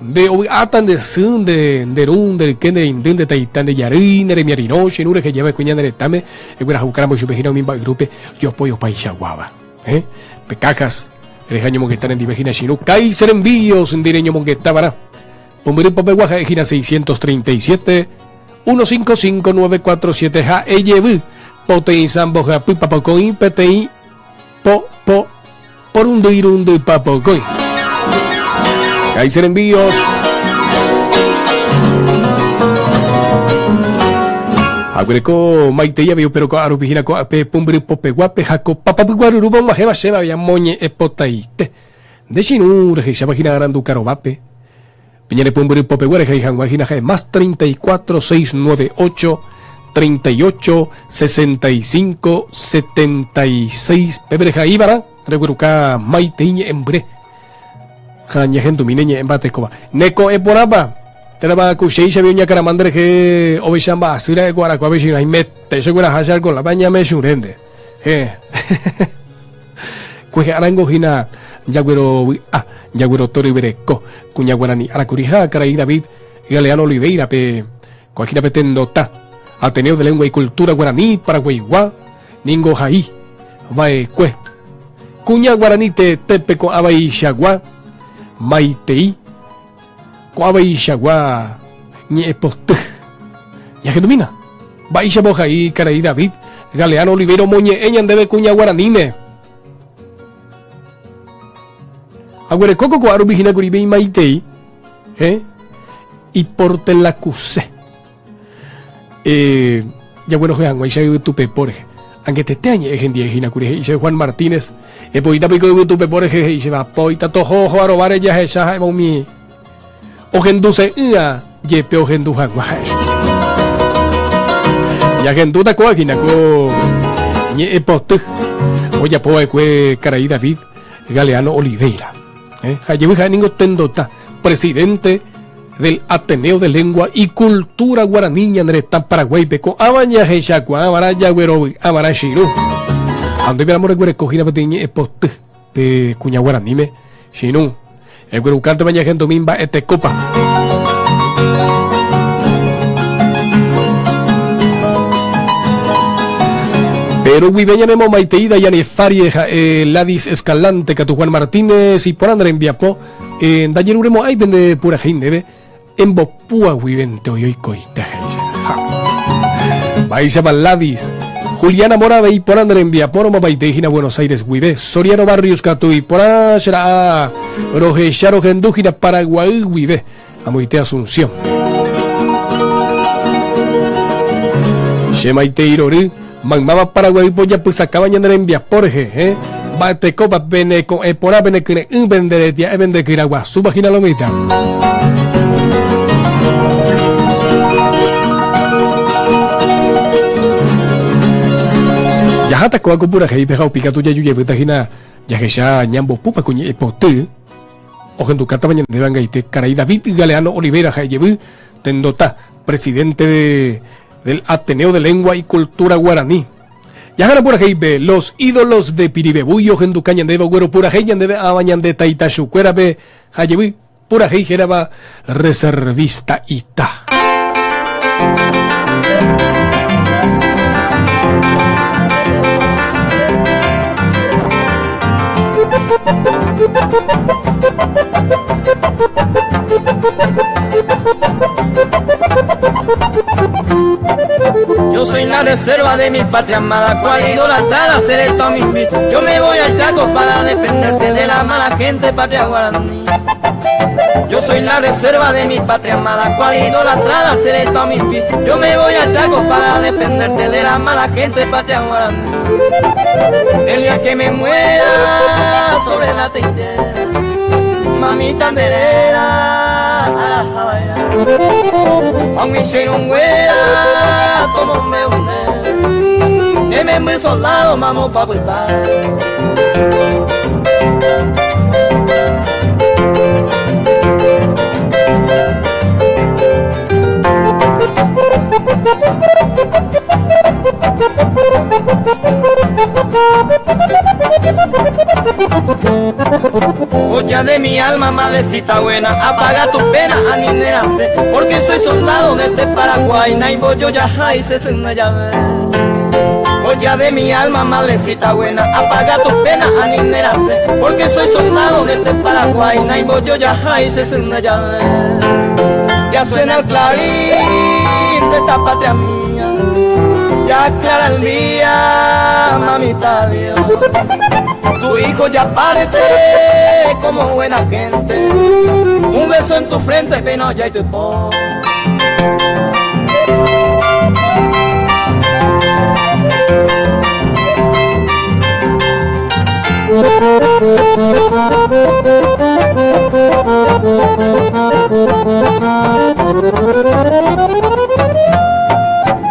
Nde ovy'áta nde sy, nde nde ru, nde ryke, nde reindy, nde taita, nde jarýi, ne remiarirõ, che irũ reheja va'ekue ñane retãme, eguerahauka ramo ichupe hína umi mba'yrúpe jopói opaichaguáva. Eh? Pe cajas rehe añomongeta nendive hína che irũ Kaiser Envíos ndi reñomongeta va'erã. Pumbyry popegua ha'e hína 637 155 947 ha ejevy poteĩ sã mbohapy papokõi peteĩ po po Porundy irundy papokõi. Kaiser Envíos. Aguereko maitei avei upéro ko'a rupi hína ko'ápe pumbyry popeguápe ha ko papapygua rurúva og̃uahẽva chéve avei amoñe'ẽpotaite. Nde che irũ rehecháva hína aranduka rovápe. Pe ñane pumbyry popegua rehai hag̃ua hína ha'e más 34 698 38 65 76 peve rehaívarã regueruka maitei ñe'ẽmbyre ha ñahendumi ne ñe'ẽ mbatekóva. Ne ko'ẽ porãpa térãpa ku chéichavi oñakarama nde rehe ovecha mba'asy ra'e ko arakuápe che haimete che gueraha che alcoholápe añamechũrénte. Héẽ. Kuehe arango hína jaguerovy'a, jaguerotoryvereko kuña guarani arakuriha karai David Galeano Oliveira pe ko hína pe tendota Ateneo de Lengua y Cultura Guaraní Paraguaigua ningo hai va'ekue. Kuña guarani teetépe ko'ãvaichagua maitei, ko'ãvaichagua ñe'ẽpoty. Ñahendumína, mba'éichapa ohai karai David Galeano Oliveira omoñe'ẽ ñandéve kuña guaraníme. Aguereko ko ko'a rupi hína kuri pe imaitei, he, iportelakuse. Eh, jaguenohẽ hag̃uáicha yvytupepo rehe. Angetete añe'ẽ hendie hína kuri he'i chéve Juan Martínez, epoíta piko yvytupepo rehe he'i chéve apóita toho oho arováre jahecha ha'éva umi ohenduse'ỹa jepe ohendu hag̃ua ha'e chupe. Ñahendúta kóva hína ko ñe'ẽpoty ojapo va'ekue karai David Galeano Oliveira. Eh, ha jevy ha'e ningo tendota, presidente del Ateneo de Lengua y Cultura Guaraní ñane retã Paraguáipe ko'ãva jahechakuaava'erã jaguerovy'ava'erã che irũ. Ha ndéveramo reguereko hína peteĩ ñe'ẽpoty pe kuña guaraníme che irũ. Eguerukántema ñahendumi mba'etekópa. Pero guive ñanemomaitei Dayani Farie ha'e Ladis Escalante katu Juan Martínez iporã ne rembiapo eh, ndajeruremo'ãi pende purahéi ndéve embopúa guivente oi oikoite he'ícha. Ha. Mba'éichapa Ladis Juliana Mora avei iporã ne rembiapo romomaitei hína Buenos Aires guive. Soriano Barrios katu iporã che ra'a rohecha rohendu hína Paraguay guive. Amoite Asunción. Che maitei rory, maymáva Paraguay pojapysakáva ñane rembiapo rehe, eh? Mba'etekópa pene ko'ẽ porã pene kyre'ỹ pende retia'e pende kyra guasúva hína lo mitã. Jaháta kóva ko purahéipe ha opi katu jaju jevýta hína jahecha ñambopúpa ko ñe'ẽ poty. Ohendukátava ñandéve angaite karai David Galeano Olivera ha'e jevy tendota, presidente de del Ateneo de Lengua y Cultura Guaraní. Jahára purahéipe Los Ídolos de Piribebuy ohenduka ñandéve ogueropurahéi ñandéve ãva ñande taitachukuérape ha jevy purahéi hérava Reservista Ita. Yo soy la reserva de mi patria amada, cual idolatrada seré toda mi vida. Yo me voy al Chaco para defenderte de la mala gente, patria guaraní. Yo soy la reserva de mi patria amada, cual idolatrada seré toda mi vida. Yo me voy al Chaco para defenderte de la mala gente, patria guaraní. El día que me muera sobre la trinchera, mamita anderera, arajabaya. Aun hicieron güera, como me une, me muy soldado, mamo pa' Joya de mi alma, madrecita buena, apaga tu pena, aninera porque soy soldado de este Paraguay, naibo yo ya se llave. Joya de mi alma, madrecita buena, apaga tu pena, aninera porque soy soldado de este Paraguay, naibo yo ya se llave. Ya suena el clarín de esta patria mía, ya aclara el día, mamita Dios. Tu hijo ya parte como buena gente, un beso en tu frente, pero ya y te pongo.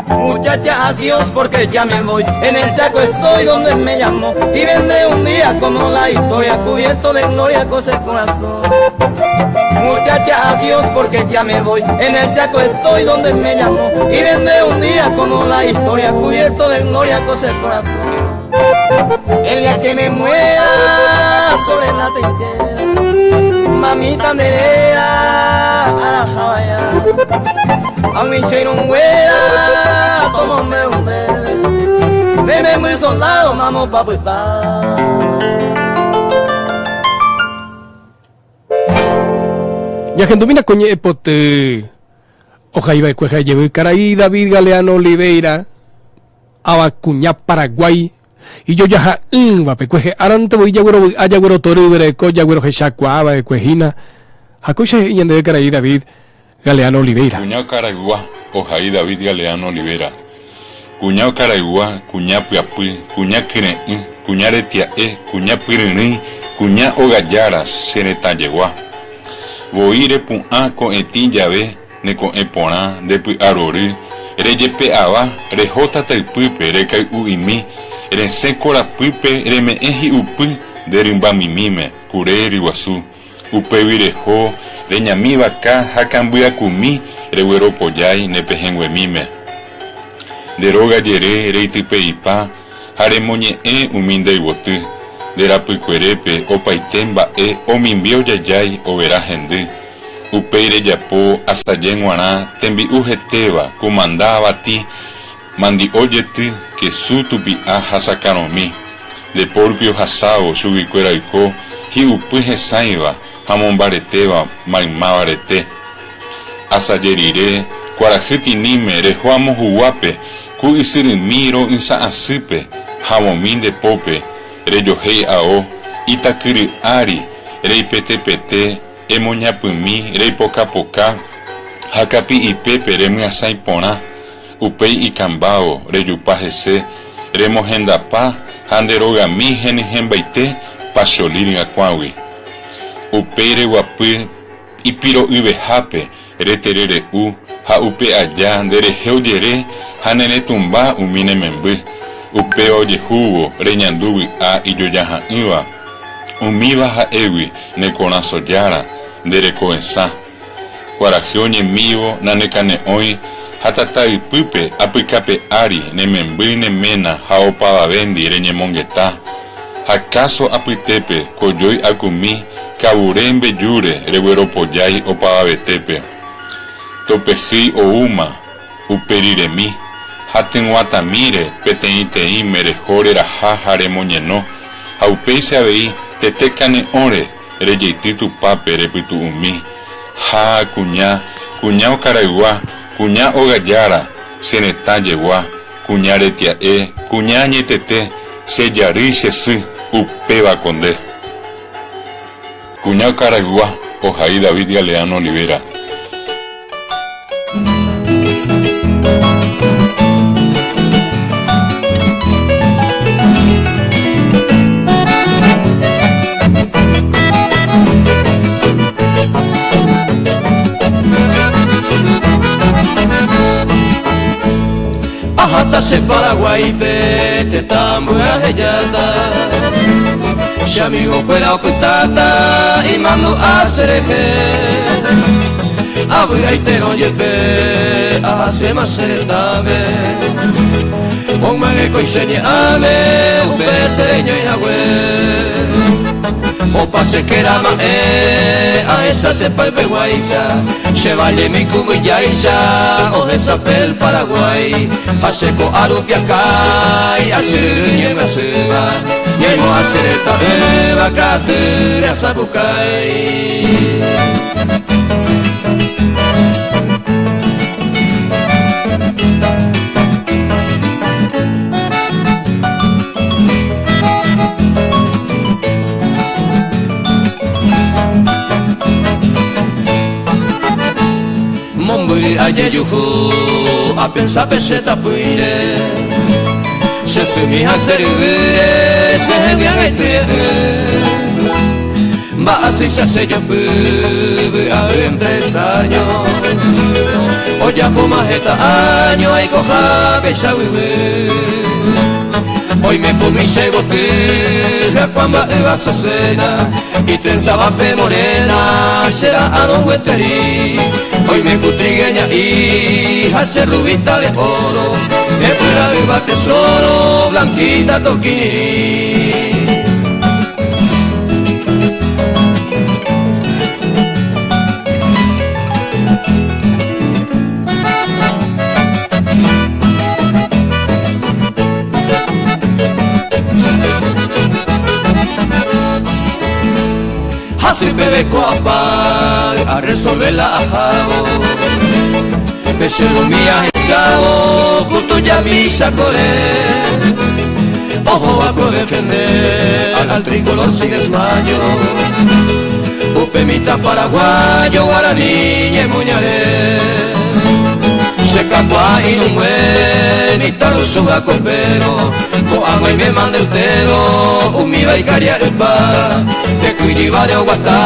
Muchacha, adiós porque ya me voy. En el Chaco estoy donde me llamó. Y vendré un día como la historia, cubierto de gloria con el corazón. Muchacha, adiós porque ya me voy. En el Chaco estoy donde me llamó. Y vendré un día como la historia, cubierto de gloria con el corazón. El día que me muera sobre la trinchera, mamita anderera, arajabaya. Aun hicieron güera, como me hunde, veme muy soldado, mamo pa' putar. Ya gendomina coñe epote, oja iba escueja lleve caraí David Galeano Oliveira, Abacuñá Paraguay. Y yo ya va pecueje arante voy yagüero ayagüero torubere ko yagüero jechacua de cuejina hakuche ñande de caraí David Galeano Oliveira. Cuñao Caraigua, ojaí David Galeano Oliveira. Cuñao Caraigua, cuñá piapí, cuñá creí, cuñá retiae, cuñá piriri, cuñá ogallara, seretayegua. Voire pu'a ko'etĩ jave ne ko'ẽ porã ndepy'arory rejepe'ava rehóta taypýpe rekay'u'imi resẽ korapýpe reme'ẽ hi'upy nde rymbamimíme kure ryguasu upégui reho reñami vaka ha kambyakumi regueropojái ne pehẽnguemíme nde róga jere reitypeipa ha remoñe'ẽ umi ndeyvoty nde rapykuerépe opaite mba'e omimbi ojajái overa hendy upéi rejapo asaje g̃uarã tembi'u hetéva kumanda avati mandi'o jety kesu tupi'a ha sakarõmi nde ohasávo chuguikuéra oiko hi'upy hesãiva ha mombaretéva maymáva rete asaje rire kuarahy tiníme reho amo huguápe ku ysyrymi ro'ysã'asýpe havomi nde pópe rejohéi ao itakyry'ári reipetepete emoñapymi reipokapoka ha kapi'ipépe remyasãi porã upéi ikambávo rejupa hese remohendapa ha nde rogami henyhẽmbaite pacholi ryakuãgui upéi reguapy ipiro'yvehápe reterere'u ha upe aja nderehe ojere ha neretumba umi ne memby upéva ojehúvo reñandu vy'a ijojaha'ỹva umíva ha'égui ne korasõjára nde reko'esã kuarahy oñemívo nanekane'õi ha tataypýpe apykape ári ne memby ne ména ha opavavéndi reñemongeta ha káso apytépe kojói akumi kavure mbejúre regueropojái opavavetépe topehýi oúma uperiremi ha tyg̃uatãmíre peteĩteĩme reho reraha ha remoñeno ha upéicha avei tete kane'õre Rejeity tupápe repytu'umi. Ha, kuña, kuña okaraygua, kuña óga jára, che retã jegua, kuña retia'e, kuña añetete, che jarýi che sy, upéva ko nde. Kuña okaraygua, ohai David Galeano Olivera. Aháta che Paraguáipe tetã ambue ahejáta Che amigokuéra opytáta imandu'a che rehe Avy'aiterõ jepe ahaséma che retãme Og̃uahẽkói che ñe'ãme upe che reñói hague Opa che kéra ma'ẽ ahecha che paypeguáicha Che vallemi ku mbyjáicha ohesape el Paraguái Ha che ko'a rupi akái achyryry ñembyasýva Ñaimo'ã che reta'ỹva ka'atýre asapukái. Mombyry ajejuhu apensa pe che tapỹire Che symi ha che ryvýre chehegui ag̃aitye'ỹ Mba'asýicha che jopy vy'a'ỹ entre extraño Ojapóma heta áño aikoha péicha guyguy Oime pumi che goty hyakuã mba'ýva sosena Itrenzaba pe morena che ra'arõ gueteri Oime ku trigueña'i ha che rubita de oro Hepyra'ýva tesoro blanquita tokirirĩ. Hasypeve ko apáy arresolve la ahávo Pe che rumi ahechávo ku tujamícha kore Ohóva ko defende al tricolor sin desmayo Upe mitã paraguayo guarani ñemoñare Che kakuaa irũngue mitãrusu ha kopéro Ko'ág̃a oime mandeutero umíva ikaria'ypa Tekyjyváre oguata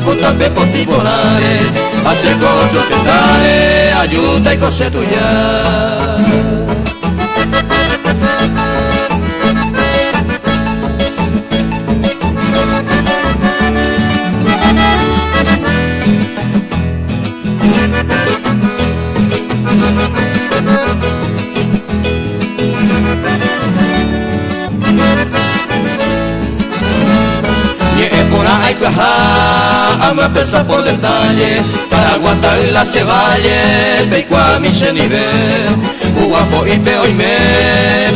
ko tape potĩ porãre Ha che ko otro tetãre ajúta iko che tuja. Ñe'ẽ porã aipyaha amyapesa por detalle Paraguata yla che valle peikuaami che ndive Huguapo'ípe oime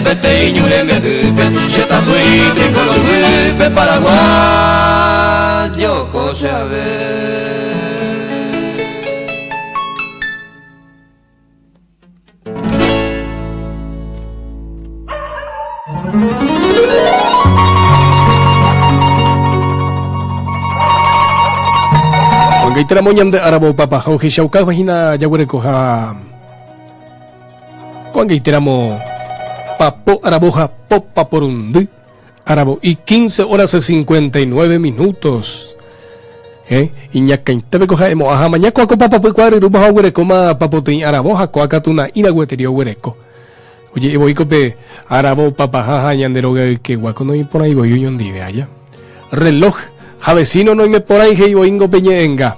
peteĩ ñu rembe'ýpe Che tatuĩ tricolor guýpe Paraguay joko che ave. Angaiteramo ñande aravo papaha ohechaukáva hína jaguerekoha ko'angaiteramo papo aravoha popa porundy Aravo'i 15 horas 59 minutos. Eh, iñakãitépe ko ha'emo'ã ha maña ko'a ko papapy kuaaryrúpa ha oguerekóma papoteĩ aravo ha ko'a katu na'íra gueteri oguereko. Oje'e voi ko pe aravo papaha ha ñande rogaykeguáko noĩporãi voi oñondive aja. Reloj ha vecino noimeporãi he'i voíngo pe ñe'ẽnga.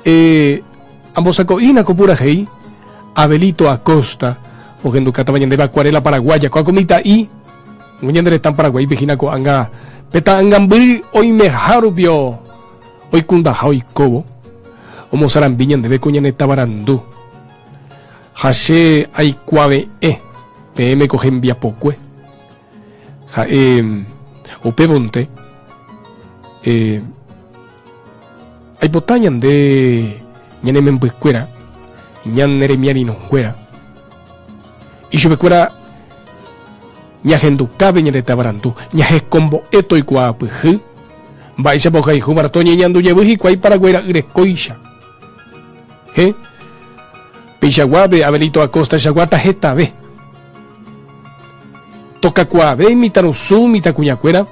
Eh, ambosako'ína ko purahéi Abelito Acosta ohendukátava ñandéve Acuarela Paraguaya ko'a ko mitã'i Umi ñande retã Paraguáipe hína ko'ág̃a pe ta'angambyry oimeha rupi oikundaha oikóvo, omosarambi ñandéve ko ñane tavarandu. Ha che aikuave'ẽ peẽme ko hembiapokue. Ha'e upévonte. Eh, aipota ñande ñane membykuéra, ñane remiarirõnguéra, ichupekuéra ñahendukápe ñane tavarandu, ñahekombo'e toikuaapyhy, mba'éichapa ohayhúva toñeñandu jevy hikuái Paraguái ra'y rekóicha. He, peichaguápe Abelito Acosta-chagua tahetave. Tokakuaave mitãrusu mitãkuñakuéra,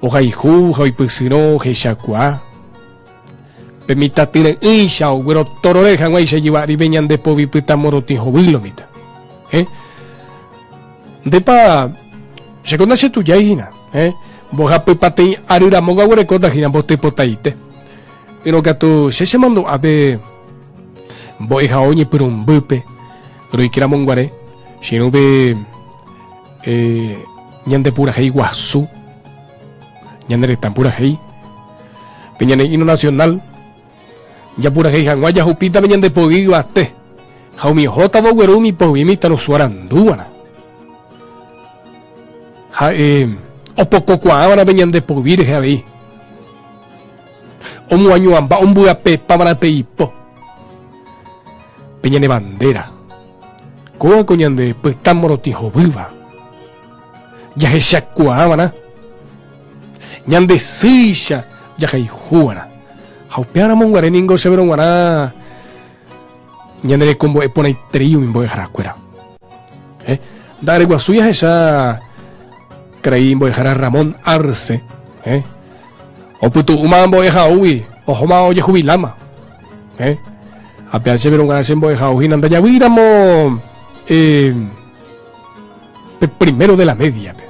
ohayhu ha oipysyrõ ohechakuaa. Pe mitã tyre'ỹicha oguerotorore hag̃uáicha ijyva'rive ñande povi pytã morotĩ hovy lo mitã. Eh? Ndépa chéko ndachetujái hína, eh? Mbohapypateĩ ary ramo aguerekóta hína mbotypotaite. Ỹrõ katu che chemandu'a pe mbo'ehao ñepyrũmbýpe roike ramo guare che irũpe eh, ñande purahéi guasu, ñane retã purahéi, pe ñane himno nacional, japurahéi hag̃ua jahupíta pe ñande poyvi yvate, ha umi ohótava ogueru umi poyvi mitãrusu arandúvarã. Ha'e opokokuaáva'erã pe ñande poyvi rehe avei. Omoañuãmba ombyapepava'erã pe ipo, pe ñane bandera. Kóva ko ñande pytã morotĩ hovýva. Jahechakuaava'erã. Ñande sýicha jahayhuva'erã. Ha upévaramo guare ningo chéverõ g̃uarã ñane rekombo'e porãiterei umi mbo'eharakuéra. Eh, nda'areguasúi ahecha karai mbo'ehára Ramón Arce, eh, opytu'úma mbo'ehaógui ohóma ojehubiláma. Eh, ha péva chéverõ g̃uarã che mbo'ehao hína ndajavýiramo eh, pe primero de la media-pe.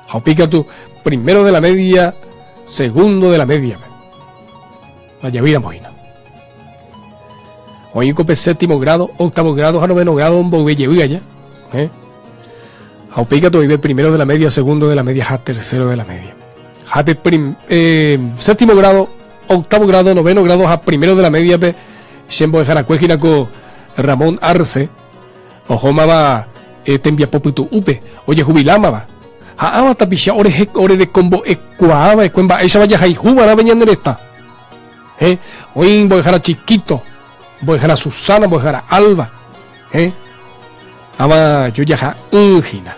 Ha upéi katu primero de la media, segundo de la media-pe. Ndajavýiramo hína. Oĩ ko pe séptimo grado, octavo grado ha noveno grado mboyve jevy aja. Eh? Ha upéi katu oĩve primero de la media, segundo de la media ha tercero de la media. Ha pe prim, eh, séptimo grado, octavo grado, noveno grado ha primero de la media-pe che mbo'eharakue hína ko Ramón Arce, ohómava eh, tembiapo pytu'úpe, ojehubilámava. Ha ãva tapicha ore, ore rekombo'ekuaava'ekue mba'éichapa jahayhuva'erã pe ñane retã. He, oĩ mbo'ehára Chiquito, mbo'ehára Susana, mbo'ehára Alba. He, ãva jojaha'ỹ hína.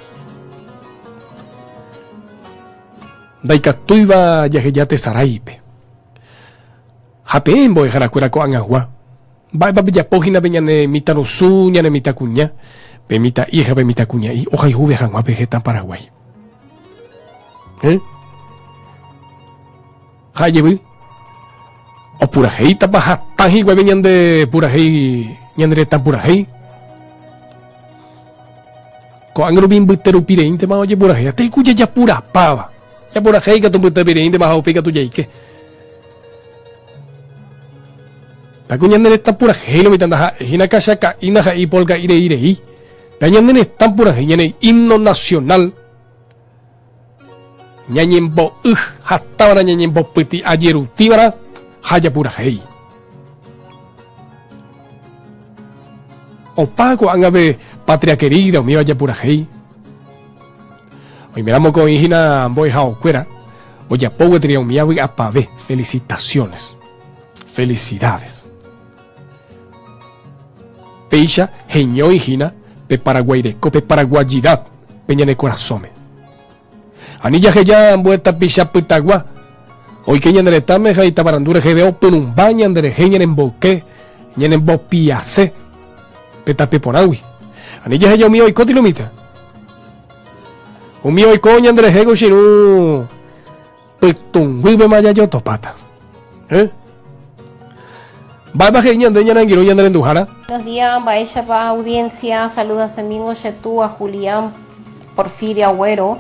Ndaikatúiva jaheja tesaráipe. Ha peẽ mbo'eharakuéra ko'ag̃agua, mba'épa pejapo hína pe ñane mitãrusu, ñane mitãkuña, pe mitã'i ha pe mitãkuña'i ohayhuve hag̃ua pe hetã Paraguái? He? Ha jevy, opurahéitapa hatã hikuái pe ñande purahéi, ñane retã purahéi? Ko'ág̃a rupi mbyte rupi reíntema ojepurahéi, teiku jajapurapáva. Japurahéi katu mbytépe reíntema ha upéi katu jaike. Taku ñane retã purahéi lo mitã ndaha'éi hína kachaka'i ndaha'éi polka'i rei rei. Pe ñane retã purahéi ñane himno nacional ñañembo'y hatãva'erã ñañembopyti'a jerutívarã ha japurahéi. Opa ko'ág̃a pe patria querida umíva japurahéi. Oiméramo ko oĩ hína mbo'ehaokuéra ojapo gueteri umíva vy'apave, felicitaciones, felicidades. Péicha heñói hína pe Paraguái reko, pe paraguayidad pe ñane korasõme. Ani jaheja ambue tapicha pytagua oike ñane retãme ha itavarandu reheve opyrũmba ñanderehe ñanemboyke, ñanembopiase pe tape porãgui. Ani jaheja umi oiko tilumíta. Umi oiko ñanderehe ko che irũ pytũnguýpema jajotopáta. Eh? Mba'épa he'i ñande ñane angirũ ñane renduhára? Buenos días, mba'éichapa audiencia, saluda Semingo che túa Julián Porfirio Agüero,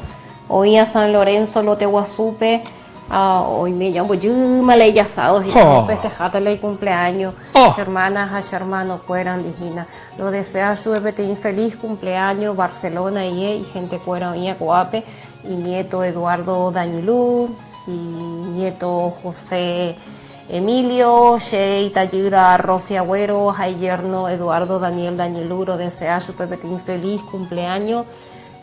oĩ a San Lorenzo lote guasúpe, ha oime jambojýma la ijasádo hína, Oh. ofesteháta la icumpleaños, Oh. che hermana ha che hermano kuérandi hína. Lo desea chupe peteĩ feliz cumpleaños Barcelona ie igente kuéra oĩa ko'ápe, inieto Eduardo Dañilú, inieto José Emilio, che itajýra Rosy Agüero ha iyerno Eduardo Daniel Dañilú rodesea chupe peteĩ feliz cumpleaños.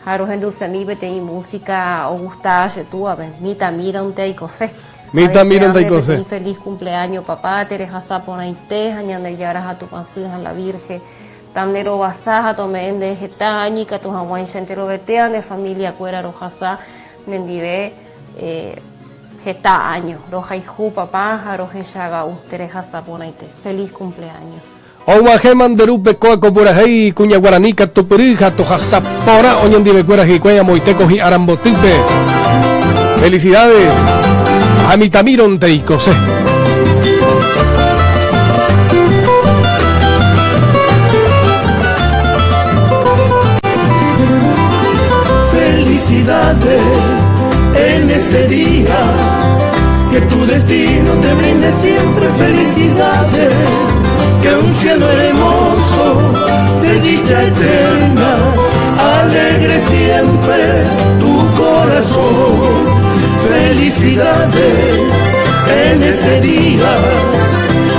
Ha rohendusemi peteĩ música ogustáva che túvape, Mitãmírõnte aikose. Mitãmírõnte aikose. Adeseándeve peteĩ feliz cumpleaños papá, terehasa porãite ha Ñandejára ha Tupãsy ha la Virgen tanderovasa ha tome'ẽ nde heta año ikatu hag̃uáicha enterovetéva nde familia kuéra rohasa nendive heta año. Rohayhu papá ha rohechaga'u terehasa porãite. Feliz cumpleaños. Og̃uahẽma nde rúpe kóa ko purahéi kuña guarani katupyry ha tohasa porã oñondivekuéra hikuái amoite ko hi'arambotýpe. Felicidades ha mitãmírõnte ikose. Felicidades en este día, que tu destino te brinde siempre felicidades, que un cielo hermoso de dicha eterna alegre siempre tu corazón. Felicidades en este día,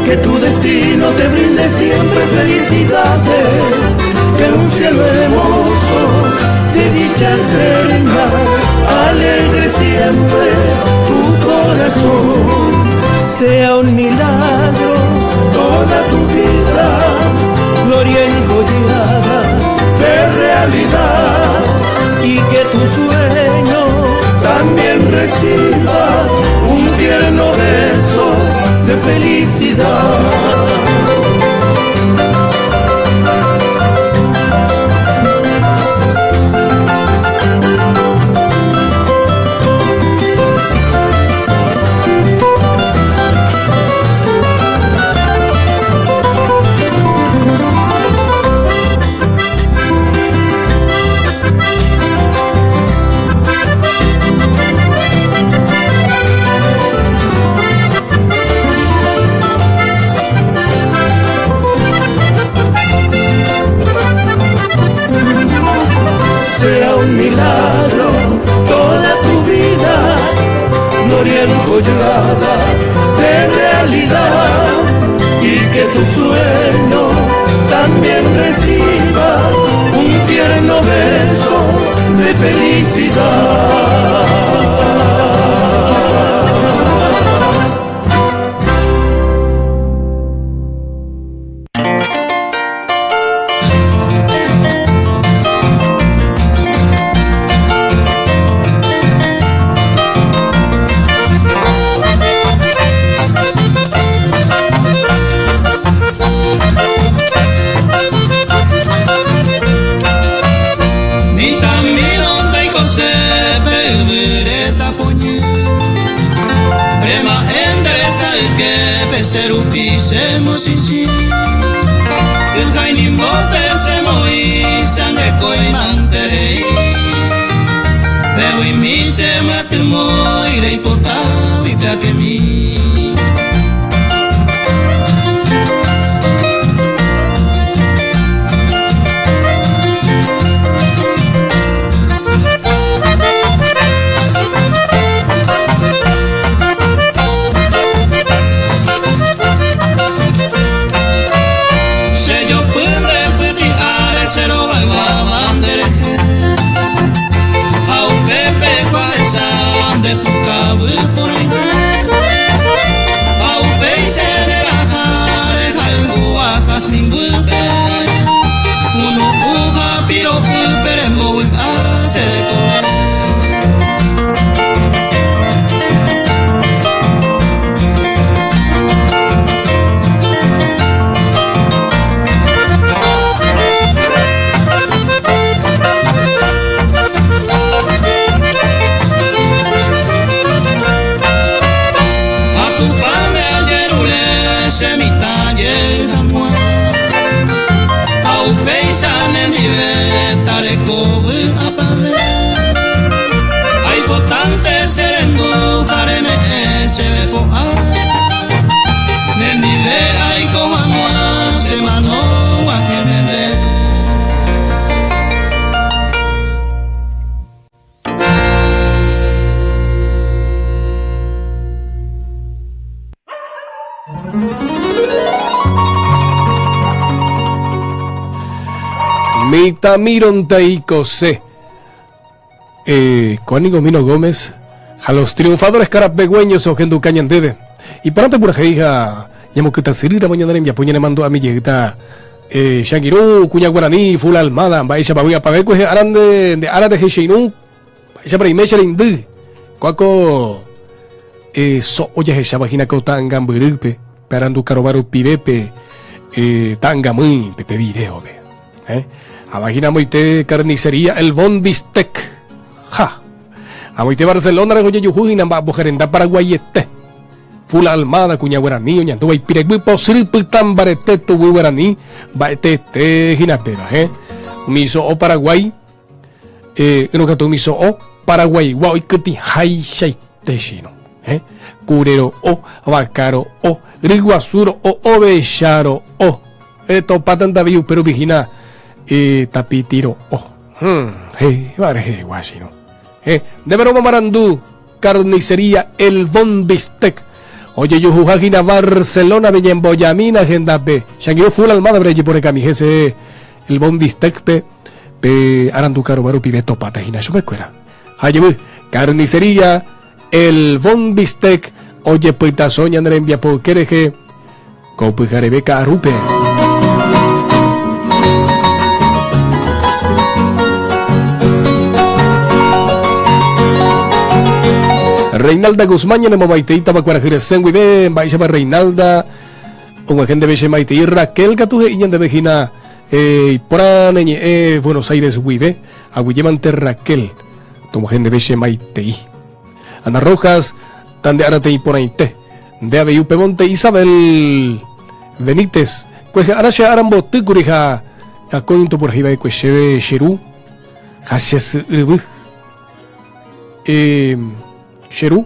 que tu destino te brinde siempre felicidades, que un cielo hermoso de dicha eterna alegre siempre tu corazón. Sea un milagro toda tu vida, gloria enjollada de realidad, y que tu sueño también reciba un tierno beso de felicidad. Sea un milagro toda tu vida, gloria enjollada de realidad, y que tu sueño también reciba un tierno beso de felicidad. Mitãmírõnte aikose. Eh, Juan Mino Gómez, a los triunfadores carapegüeños ohenduka ñandéve. Iporãnte purahéi ha ñamokytasyrýramo ñane rembiapo ñanemandu'a mijeýta eh, che angirũ, kuña guarani, Fula Almada, mba'éichapa vy'apavẽ kuehe ára nde, nde ára rehe che irũ, mba'éichapa reime che reindy, kóa ko eh, so'o jahecháva hína ko ta'anga mbyrýpe, pe aranduka rova rupive pe eh, ta'angamýi pe pe video-pe. Eh? Avahína amoite carnicería El Bon Bistec. Ja. Amoite Barcelona reho jejuhu hína mba'apoha renda Paraguayete. Fula Almada kuña guarani oñandúva ipireguy posyry pytã mbarete tuguy guarani mba'etete hína péva. Eh? Umi so'o Paraguay eh, ỹrõ katu umi so'o Paraguaigua oikytĩháichaite chino. Eh? Kure ro'o, vaka ro'o, ryguasu ro'o, ovecha ro'o. Etopáta ndavi upe rupi hína tapiti ro'o. Héva rehegua che irũ. Ndéve romomarandu carnicería El Bon Bistec ojejuhuha hína Barcelona-pe ñembojamína hendápe. Che angirũ Full Almada rejeporekami hese El Bon Bistec-pe pe aranduka rova rupive etopáta hína chupekuéra. Ha jevy, carnicería El Bon Bistec ojepytaso ñane rembiapo yke rehe. Ko pyhareve ka'arúpe. Reinalda Guzmán ñanemomaitei tavakuarahy resẽ guive, mba'éichapa Reinalda og̃uahẽ ndéve che maitei. Raquel katu he'i ñandéve hína iporã ne ñe'ẽ Buenos Aires guive, aguyjémante Raquel tog̃uahẽ ndéve che maitei. Ana Rojas, tande árateĩ porãite. Nde avei upévonte Isabel Benítez, kuehe ára che ára mbotýkuri ha akóinte opurahéi va'ekue chéve che ru ha che sy yvy. Eh, che ru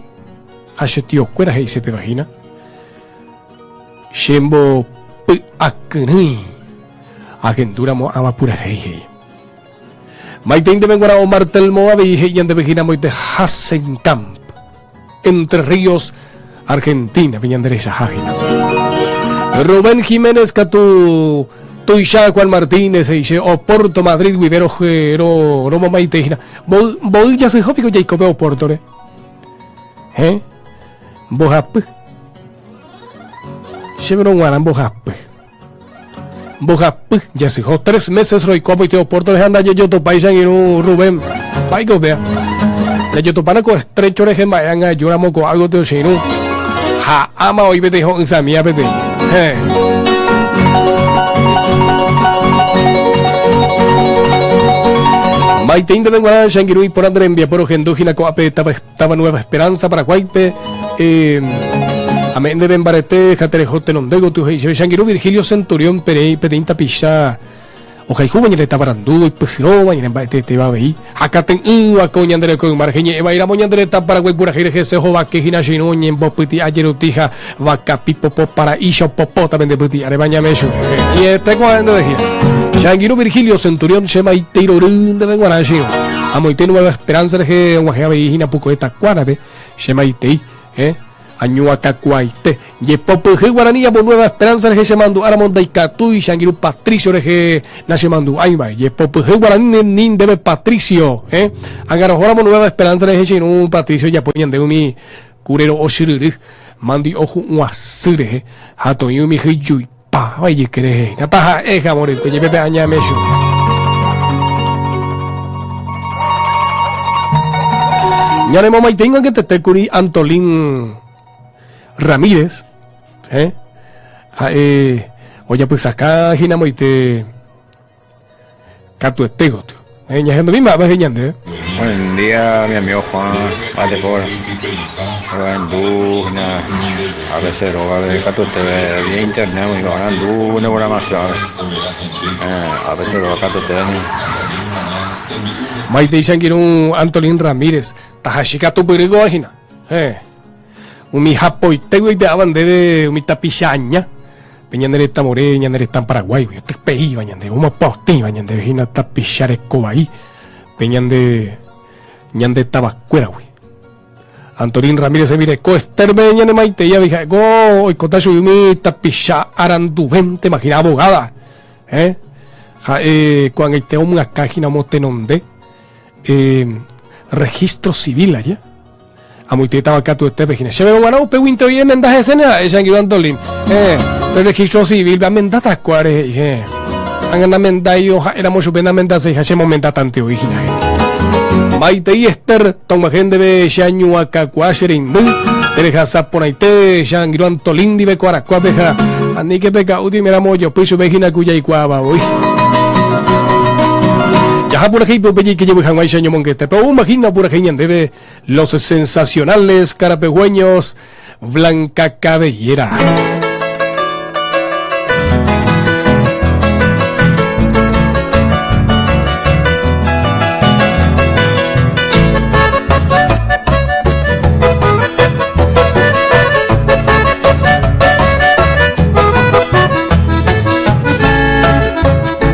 ha che tiokuéra he'ise péva hína. Che mbopy'akyrỹi ahendúramo ãva purahéi he'i. Maitei ndéve g̃uarã Omar Telmo avei he'i ñandéve hína moite Hasenkamp. Entre Ríos, Argentina, pe ñande rechaha hína. Rubén Jiménez katu tuicha Juan Martínez he'iche Oporto Madrid guive roje ro romomaite hína. Mboy mboy jasyho piko jaiko pe Oportore? Hẽ? Mbohapy. Chéve rog̃uarã mbohapy. Mbohapy jasyho tres meses roiko apoite Oporto rehe ndajejotopái che angirũ Rubén. Mba'éiko upéva? Jajotopána ko estrecho rehe mba'e ág̃a ejúramo ko'a gotyo che irũ. Ha áma oĩ peteĩ ho'ysãmía peteĩ. Héẽ. Maitei ndéve g̃uarã che angirũ iporã nde rembiapo rohendu hína ko'ápe táva Táva Nueva Esperanza, Paraguáipe, ame'ẽ ndéve mbarete ha tereho tenonde gotyo he'i chéve che angirũ Virgilio Centurión peteĩ tapicha ohayhúva ñane tavarandu oipysyrõva ñane mba'eteetéva avei ha kate'ỹva ko ñande reko yma rehe ñe'ẽ vaíramo ñande retã Paraguái purahéi rehe hese hovake hína che irũ oñembopyti'a jeruti ha vakapi popo paraícha opopóta pende pyti'áre mañame chupe ñe'ẽte ko'ã ndéve hína che angirũ Virgilio Centurión che maitei rory ndéve g̃uarã che irũ amoite Nueva Esperanza rehe og̃uahẽ avei hína pukoe Takuárape che maitei eh añuakakuaaite jepopyhy guarani amo Nueva Esperanza rehe che mandu'áramo ndaikatúi che angirũ Patricio rehe nachemandu'áiva jepopyhy guarani ni ndéve Patricio eh ag̃arohóramo Nueva Esperanza rehe che irũ Patricio ojapo ñande umi Kure ro'o chyryry, mandi'o hu'ũ asy rehe, ha toĩ umi hyjuipáva ijyke rehe hína. Taha'e jamón rykue jepe pe añame chupe. Ñanemomaiteíngo angetete kuri Antolín Ramírez, eh? Ha'e ojapysaka hína moite Katuete gotyo. Ñahendu mba'épa he'i ñandéve. Buen día, mi amigo Juan Batefora. Rohendu hína a veces rógape katuete vía internet oĩva orandu ne programación a veces róga katuete ni. Maitei che angirũ Antolín Ramírez, tahachi katupyry kóva hína. Héẽ. Umi hapoitégui oipe'áva ndéve umi tapicha aña. Pe ñane retã vore, ñane retã Paraguáigui, otypeíva ñandéve, omopaotĩva ñandéve hína tapicha reko vai pe ñande ñande tavakuéragui. Antonín Ramírez hembireko Esther-pe ñane maitei avei ha'éko oikóta chugui umi tapicha aranduvénte imagina abogada. Eh? Ha'e ko'ag̃aite omyakã hína omotenonde eh, Registro civil aja. Amoitétava katuetépe hína. Chéve g̃uarã upéguinte oĩ remenda heséne ha'e che angirũ Antolín. Eh, pe registro civil-pe amendáta kuáre he'i, eh. Ág̃a namendái ha'éramo chupe namendaseiha che momendatante oĩ hína he'i. Maitei Esther, tog̃uahẽ ndéve che añuakakuaa che reindy, terehasa porãite che angirũ Antolín ndive ko arakuápe ha aníke peka'úti oiméramo ojopy chupe hína ku jaikuaáva voi. Jaha purahéipe upe jaike jevy hag̃uáicha ñomongetépe. Oúma hína opurahéi ñandéve Los Sensacionales Carapegueños Blanca Cabellera.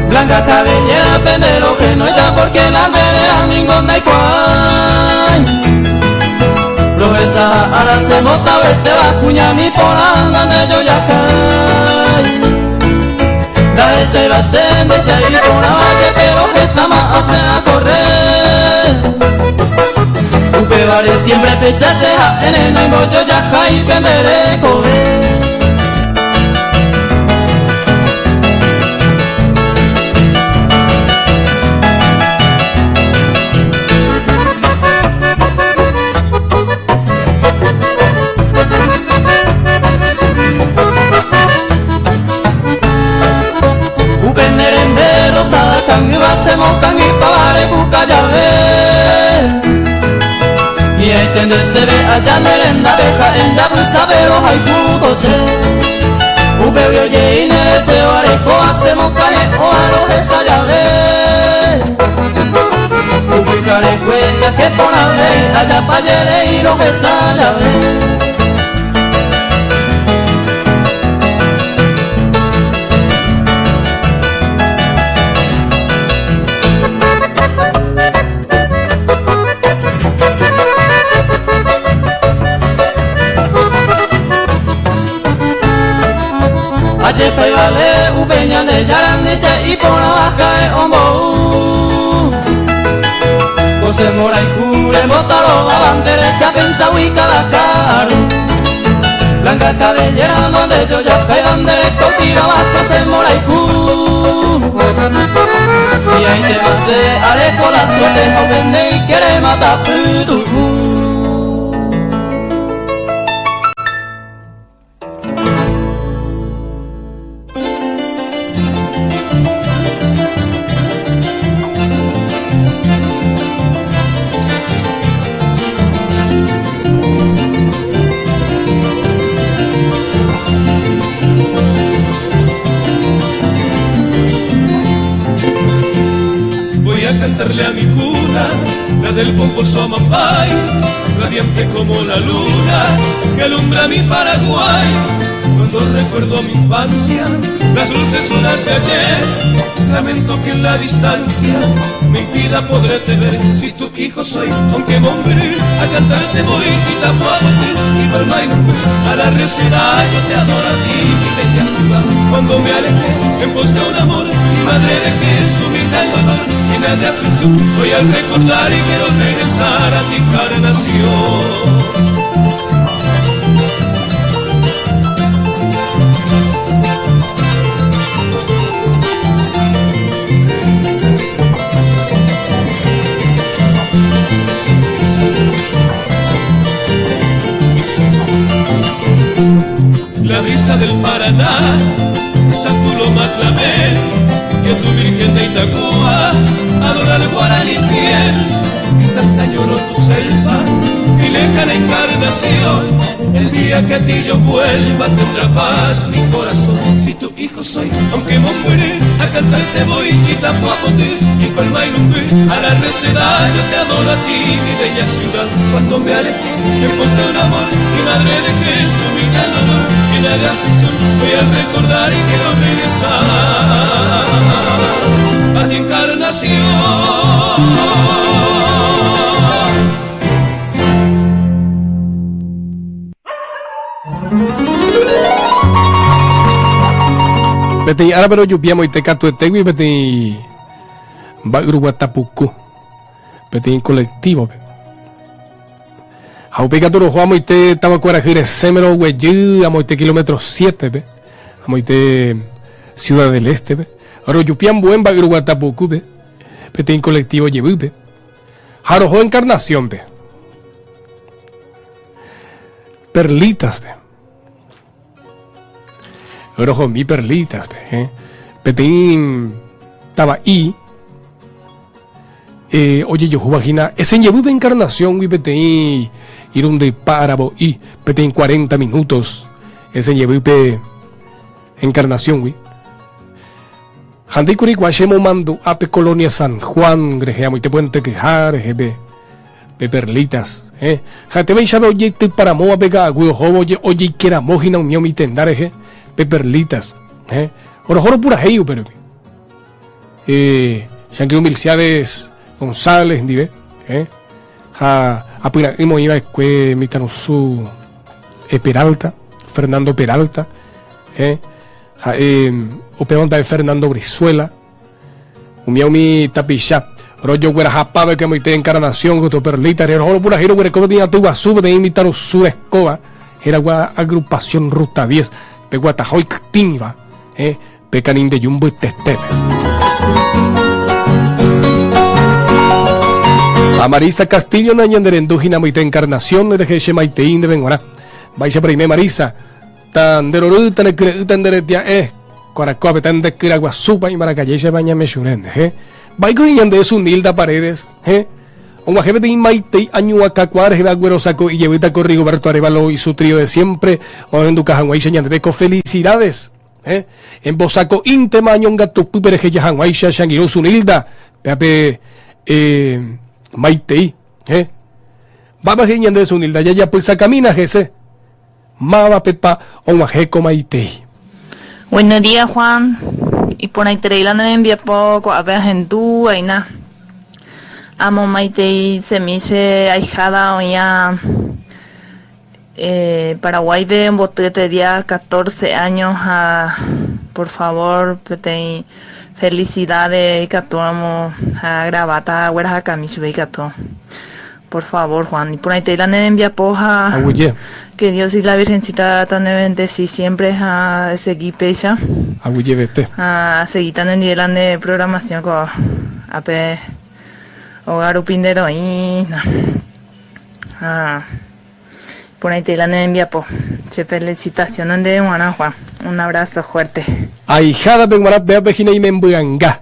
Blanca cabellera pendero que no está porque la nderera ningo ndaikuaái Rohesa ára se mota vete vacuña mi porã nde jojahái Ndaheseiva se ndeisai porãva jepe rohetama asẽ a correr Upévare siempre péicha che ha'ére naimbojojahái pende rekove. Upe ne rembe rosada kangyva semokangypa repuka jave. Hi'aite seve aja ne rendápe ha'e ndapysápe rohayhu che. Upégui ojei ne deseo areko asemokane'õva rohesa jave. Upyharekue ñake porãve ajapa jerei rohesa jave. Ajépa ivale upe Ñandejára nise iporãva ha'e ombou. Ko che mborayhu rembotarováva nde rehe apenságui káda ka'aru. Blanca cabellera nde jojaháiva nde rekotĩrava ko che mborayhu. Hi'ãitéma che areko la suerte ha upe nde ykére matapytu'u. Voy a cantarle a mi cuna, la del pomposo Amambay, radiante como la luna que alumbra mi Paraguay. Cuando recuerdo mi infancia, las luces son las de ayer, lamento que en la distancia me impida poderte ver. Si tu hijo soy, aunque moriré, a cantarte voy y tapuabote y palmainumbe, a la recena yo te adoro a ti, mi bella ciudad. Cuando me alejé en pos de un amor, mi madre dejé sumida el dolor, llena de aflicción, voy al recordar y quiero regresar a ti, encarnación. La brisa del Paraná, esa tu loma clavel, y a tu Virgen de Itacúa, adora al guaraní fiel. Distante lloró tu selva, mi lejana encarnación. El día que a ti yo vuelva tendrá paz mi corazón. Si tu hijo soy, aunque me muere, a cantarte voy y tapuapote y palmairumbe. A la receda yo te adoro a ti, mi bella ciudad. Cuando me alejé en pos de un amor, mi madre dejé sumida el dolor, llena de aflicción. Voy a recordar y quiero regresar a ti, encarnación. Peteĩ árape rojupi amoite katuetégui peteĩ mba'yruguata puku, peteĩ colectivo-pe. Ha upéi katu roho amoite táva kuarahy resẽme roguejy amoite kilómetro 7-pe, amoite Ciudad del Este-pe. Rojupi ambue mba'yruguata pukúpe, peteĩ colectivo jevýpe. Ha roho Encarnación-pe. Perlitas-pe. Rohomi Perlitas-pe, eh. Peteĩ tava'i eh, ojejuhúva hína ese jevýpe Encarnación-gui peteĩ irundypa aravo'i, peteĩ 40 minutos ese jevýpe Encarnación-gui. Ha ndéikuri kua che momandu'a pe Colonia San Juan rehe amoite Puente Kyha rehe pe pe Perlitas, eh. Ha'etévaichave ojeityparamóva pe ka'aguy ohóvo ojeikeramo hína umi umi tenda rehe pe Perlitas, eh. Oroho ropurahéi upe rupi. Eh, che angirũ Milciades González ndive, eh. Ha apyra'ỹ oĩ va'ekue mitãrusu Peralta, Fernando Peralta, eh. Ha'e upéva onta'e Fernando Brizuela, umi umi tapicha rojoguerahapa va'ekue amoite Encarnación gotyo Perlita rehe roho ropurahéi roguereko peteĩ aty guasu peteĩ mitãrusu rekóva héragua Agrupación Ruta 10 pe guataha oikytĩva pe Kanindeju mbytetépe. Ha Marisa Castillo nañanderendu hína amoite Encarnación rehe che maitei ndéve g̃uarã. Mba'éichapa reime Marisa? Ta nde rory, ta ne kyre'ỹ, ta nde retia'e, kuarakuápe, ta nde kyra guasúpa imbarakajeichápa ñamechũre nde, he. Mba'éiko he'i ñande Zunilda Paredes, he. Og̃uahẽ peteĩ maitei añuakakuaa reheve aguerosako'i jevýta ko Rigoberto Arévalo y su trío de siempre ohenduka hag̃uáicha ñandéve ko felicidades, he. Embosako'íntema añongatupýpe reheja hag̃uáicha che angirũ Zunilda, péape, eh, maitei, he. Mba'épa he'i ñande Zunilda, jajapysakamína hese. Mávapepa og̃uahẽ ko maitei? Buenos días Juan, iporãiterei la ne rembiapo ko'ápe ahendu aína. Amo maitei semi che ahijáda oĩva Paraguáipe ombotyete día 14 años ha por favor peteĩ felicidades ikatúramo ha agraváta aguerahakami chupe ikatu. Por favor, Juan, iporãitei la ne rembiapo ha Aguyje. que Dios y la Virgencita tanebendeci siempre ha esegi péicha. Aguyjevete. Ha asegíta nendive la ne programación ko ápe óga rupi nde roĩna. Ha iporãitei la ne rembiapo. Che felicitación ndéve g̃uarã, Juan. Un abrazo fuerte. Ahijádape g̃uarã pévape hína imembyanga.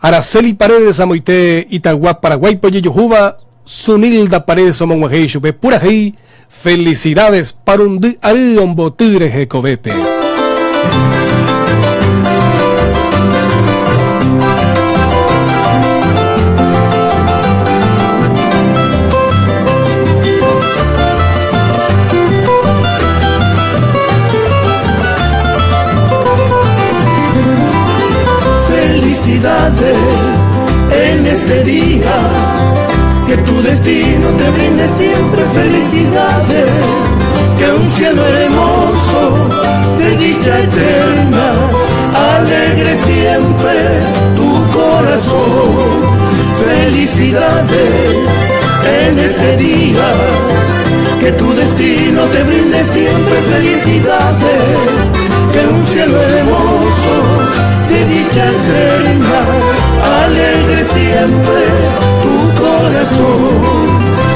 Araceli Paredes amoite Itagua Paraguáipe ojejuhúva Zunilda Paredes omog̃uahẽ ichupe purahéi Felicidades parundy ary omboty rehekovépe. Felicidades en este día, que tu destino te brinde siempre felicidades, que un cielo hermoso de dicha eterna alegre siempre tu corazón. Felicidades en este día, que tu destino te brinde siempre felicidades, que un cielo hermoso de dicha eterna alegre siempre tu corazón.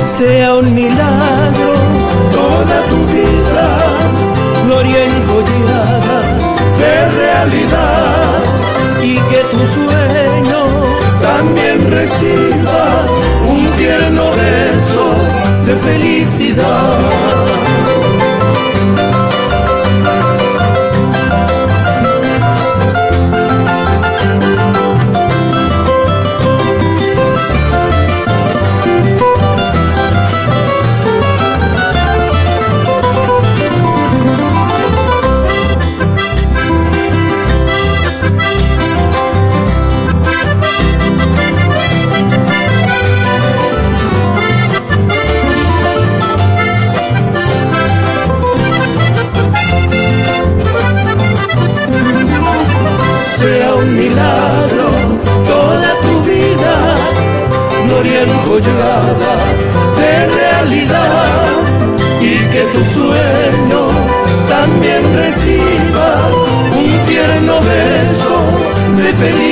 Sea un milagro toda tu vida, gloria enjollada de realidad, y que tu sueño también reciba un tierno beso de felicidad.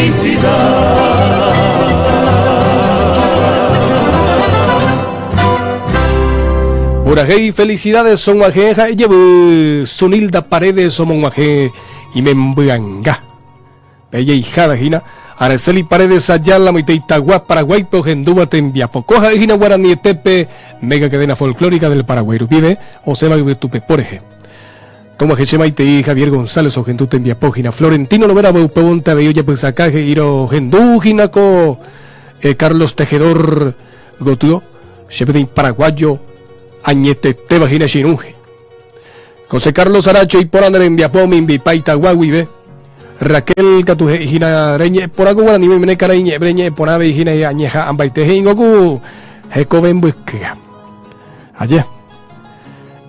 felicidad. Purahéi felicidades og̃uahẽ ha'e jevy Zunilda Paredes omog̃uahẽ imembyanga. Pe jeihára hína, Araceli Paredes Ayala moite Itagua, Paraguáipe ohendúva tembiapoko ha'e hína guaranietépe Mega Cadena Folclórica del Paraguay rupive osẽva yvytupepo rehe. Toma heche maitei Javier González ohendu tembiapo hína Florentino Lovera upévonte avei ojapysaka he'írõ ohendu hína ko eh, Carlos Tejedor gotyo che peteĩ paraguayo añetetéva hína che irũ he'i. José Carlos Saracho iporã ne rembiapo mimbipa Itagua guive. Raquel katu he'i hína reñe'ẽ porã ko guaraníme oiméne karai ñe'ẽme reñe'ẽ porã avei hína añeha'ãmbaite he'ingo ku hekove mbykýa. Aje.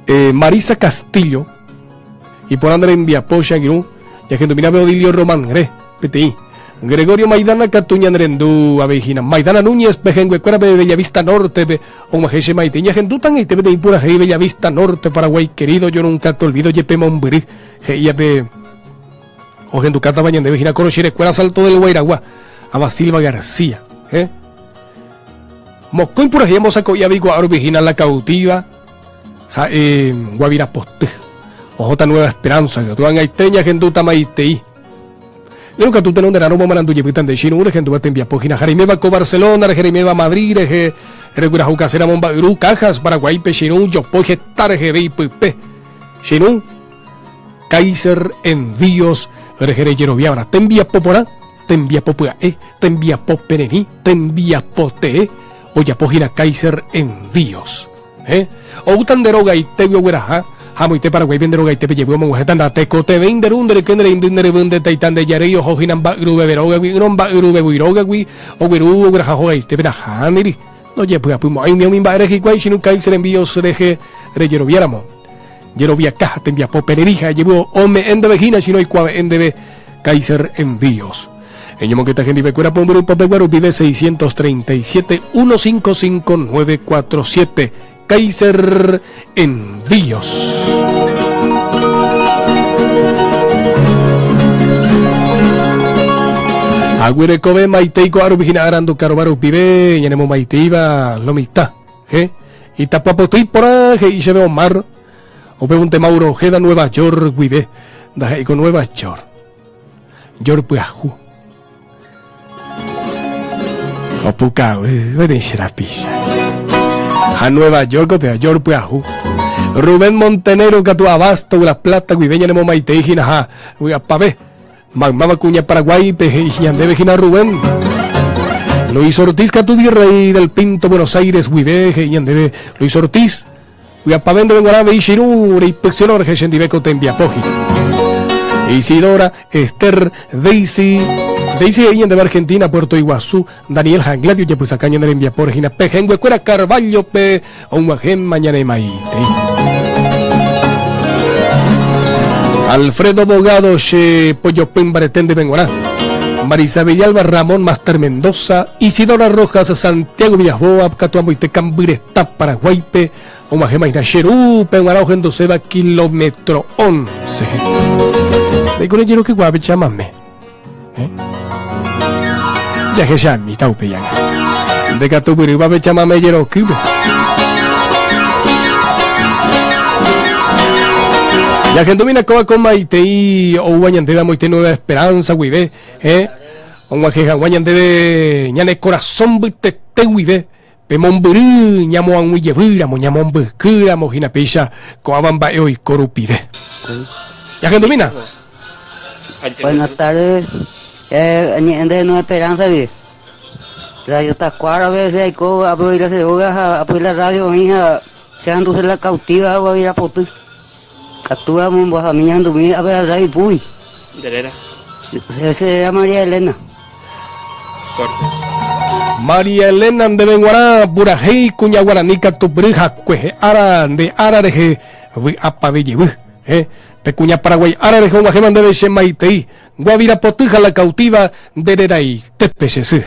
Eh, Marisa Castillo iporã ne rembiapo che angirũ jahendumína pe Odilio Román re peteĩ. Gregorio Maidana katu ñanerendu avei hína. Maidana Núñez pehẽnguekuérape Bellavista Norte-pe og̃uahẽ che maitei. Ñahendu tag̃aite peteĩ purahéi Bellavista Norte, Paraguay querido, yo nunca te olvido jepe mombyry, he'i ape ohendukátava ñandéve hína Korochirekuéra Salto del Guairagua, ava Silva García. Eh? Mokõi purahéi ambosako'i avei ko'ã rupi hína La Cautiva ha'e Guavira Poty. Ohóta Nueva Esperanza, tuag̃aite ñahendúta maitei. Ỹrõ katu tenonderã romomarandu jevýta nde che irũ rehendúva tembiapo hína ha reiméva ko Barcelona rehe reiméva Madrid rehe reguerahukaséramo mba'yru Cajas Paraguáipe che irũ jopói heta reheve ipype che irũ Kaiser Envíos rehe rejeroviáva tembiapo porã tembiapo pya'e tembiapo pererĩ tembiapo tee ojapo hína Kaiser Envíos. Héẽ, oúta nde rogaitégui ogueraha, ha amoite Paraguáipe nde rogaitépe jevy omog̃uahẽta nda tekotevẽi nde ru, nde ryke, nde reindy, nde ryvy, nde taita, nde jarýi oho hína mba'yru rógagui, ỹrõ mba'yru vevúi rógagui, ogueru ogueraha hogaitépe nahániri. Ndojepy'apymo'ãi umi umi mba'ére hikuái che irũ Kaiser Envíos rehe rejeroviáramo. Jeroviaka ha tembiapo pererĩ ha ejevy ome'ẽ ndéve hína che irũ oikuave'ẽ ndéve Kaiser Envíos. Eñomongeta hendivekuéra pombyry popegua rupive 637 155 947 Kaiser Envíos. Aguerekove maitei ko'a rupi hína aranduka rova rupive ñanemomaiteíva lo mitã. He, itapuapoty porã he'i chéve Omar, upévonte Mauro Ojeda Nueva York guive, ndaha'éiko Nueva York. York pyahu. Opukavy peteĩ che rapicha. Ha Nueva York upéva, York pyahu. Rubén Montenegro katu Abasto La Plata guive ñanemomaitei hína ha vy'apave. Maymáva kuña Paraguáipe he'i ñandéve hína Rubén. Luis Ortiz katu Virrey del Pinto Buenos Aires guive he'i ñandéve Luis Ortiz. Vy'apave ndéve g̃uarã avei che irũ reipytyvõ rehe chendive ko tembiapo hína. Isidora, Esther, Daisy, Daisy he'i ñandéve Argentina, Puerto Iguazú, Daniel ha Gladio ojepysaka ñane rembiapo rehína pehẽnguekuéra Carvalho-pe og̃uahẽma ñane maitei. Alfredo Bogado che pojopy mbarete ndéve g̃uarã. Marisa Villalba, Ramón Master Mendoza, Isidora Rojas, Santiago Villasboa, katu amoite Kambyreta Paraguáipe, og̃uahẽma hína che rúpe g̃uarã ohenduséva kilómetro 11. Reiko rejerokykuaa pe chamame. Eh? Jahechamíta upe jave. Nde katu pyrýva pe chamame jerokýpe. Jahendumína kóva ko maitei oúva ñandéve amoite Nueva Esperanza guive, eh? Og̃uahẽ hag̃ua ñandéve ñane korasõ mbytete guive, pe mombyry ñamoag̃ui jevýramo, ñamombykýramo hína péicha ko'ãva mba'e oiko rupive. Jahendumína. Buenas tardes, eh, ñe'ẽ nde Nueva Esperanza gui. Radio Tacuara pe aiko apo'i la che róga ha apo'i la radio oĩ ha che anduse la cautiva ha guavira poty. Katu amombohasami ñandumi ape la radio ipúgui. Nde réra? Che réra María Elena. Corte. María Elena ndéve g̃uarã purahéi kuña guarani katupyry ha kuehe ára nde ára rehe vy'apave jevy. Eh, pe kuña Paraguái ára rehe og̃uahẽma ndéve che maitei, Guavira poty ha la cautiva nde reraitépe che sy.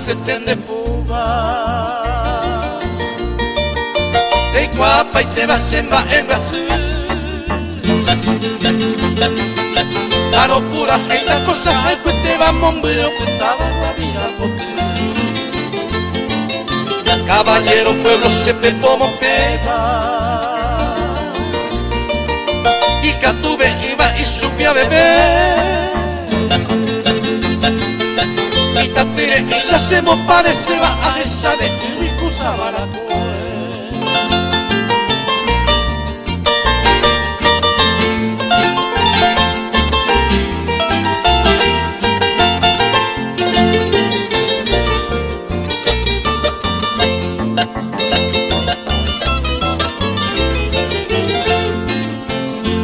Asetende puba Teikuapa y te vas en Brasil. Claro, pura esta cosa, ay, pues te va hombre, estaba la vida Caballero, pueblo, se como peba. Y Catuve iba y subía a beber. Y tatire y ya se mo parece va a esa de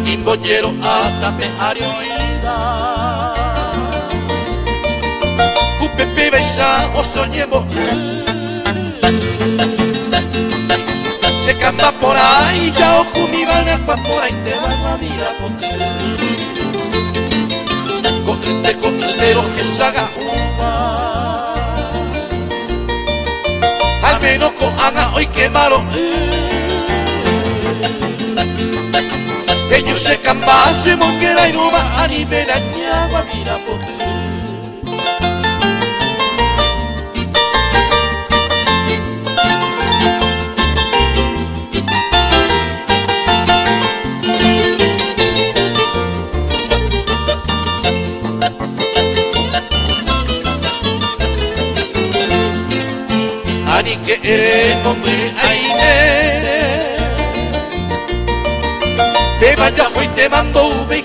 y Imbollero atape arioida Upepe baisa o soñemo Se camba por ahí ya o van pa por ahí te van a vida pote Cote cote lo que saga uva. Al menos con haga hoy quemaron Ellos se cambase monguera y no va a nivel agua mira pote Ani que ere hombre aine Te vaya hoy te mando ube y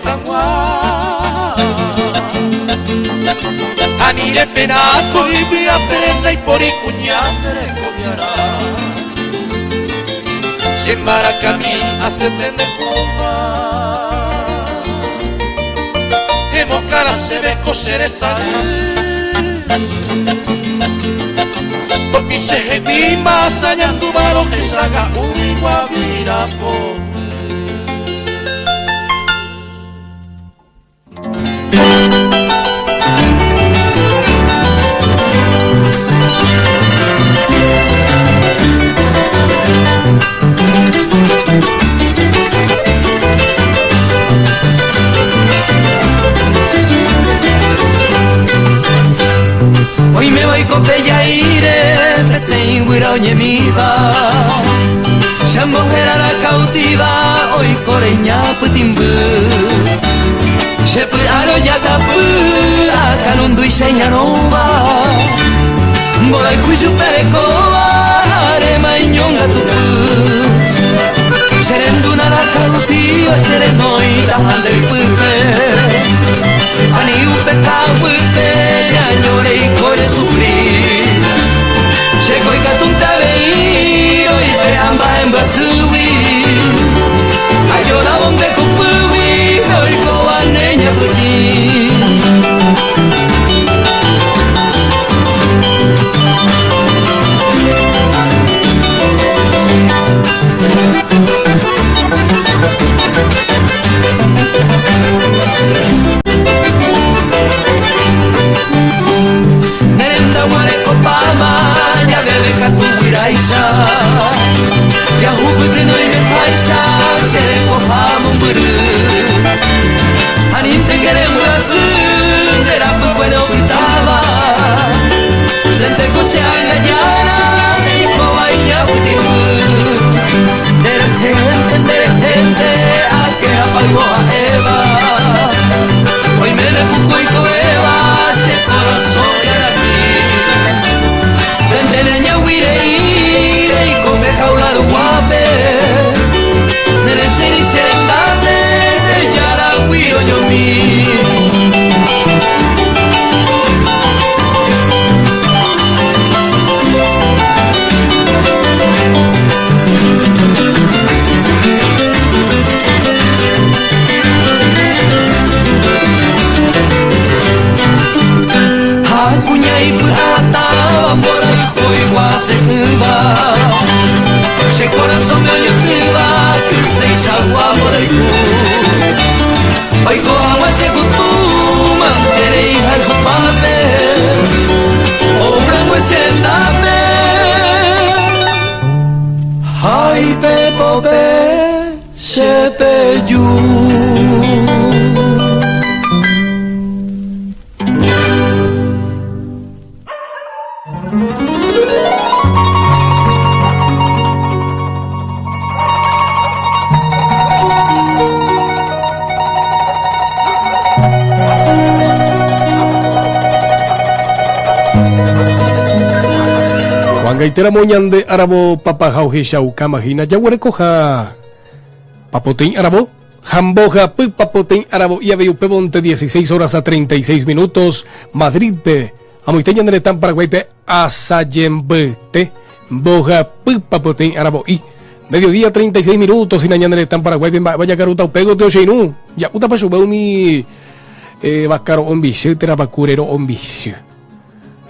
Anire penaco y vi aprenda y por y cuñandre comiará. Se maracamí hace tende puma Hemos cara se ve coser esa. Topi se hebi más allá tu maro que saga un guavira Hoy me voy con Pellaire, petein oñemiva. Era la cautiva, hoy coreña putimbu. Se aro ya tapu, acalundu y señanova. Bola cuyo perecoba, arema iñonga tupu. Serenduna la cautiva, serenoi tajande pupe. Ani upe kapupe, ya lloré y coye sufrir. Llegó y catunta veí, hoy te amba en basuwi. Ayora donde cupuwi, hoy coaneña puti. Nerenda guare copama, ya bebe katuwiraisa. Ya hupete no ime paisa, se cojamos mburu. Aninte queremos Che rendápe. Ha ipepópe che peju. Ko'ag̃aitéramo ñande aravo papaha ohechaukáma hína jaguerekoha papoteĩ aravo ha mbohapy papoteĩ aravo'i avei upévonte 16 horas a 36 minutos Madrid-pe Amoite ñane retã Paraguáipe asajembyte mbohapypa poteĩ aravo'i. Mediodía 36 minutos hína ñane retã Paraguáipe mba'épa jakarúta upe gotyo che irũ. Ja'útapa chupe umi eh, vaka ro'o mbichy térã pakure ro'o mbichy.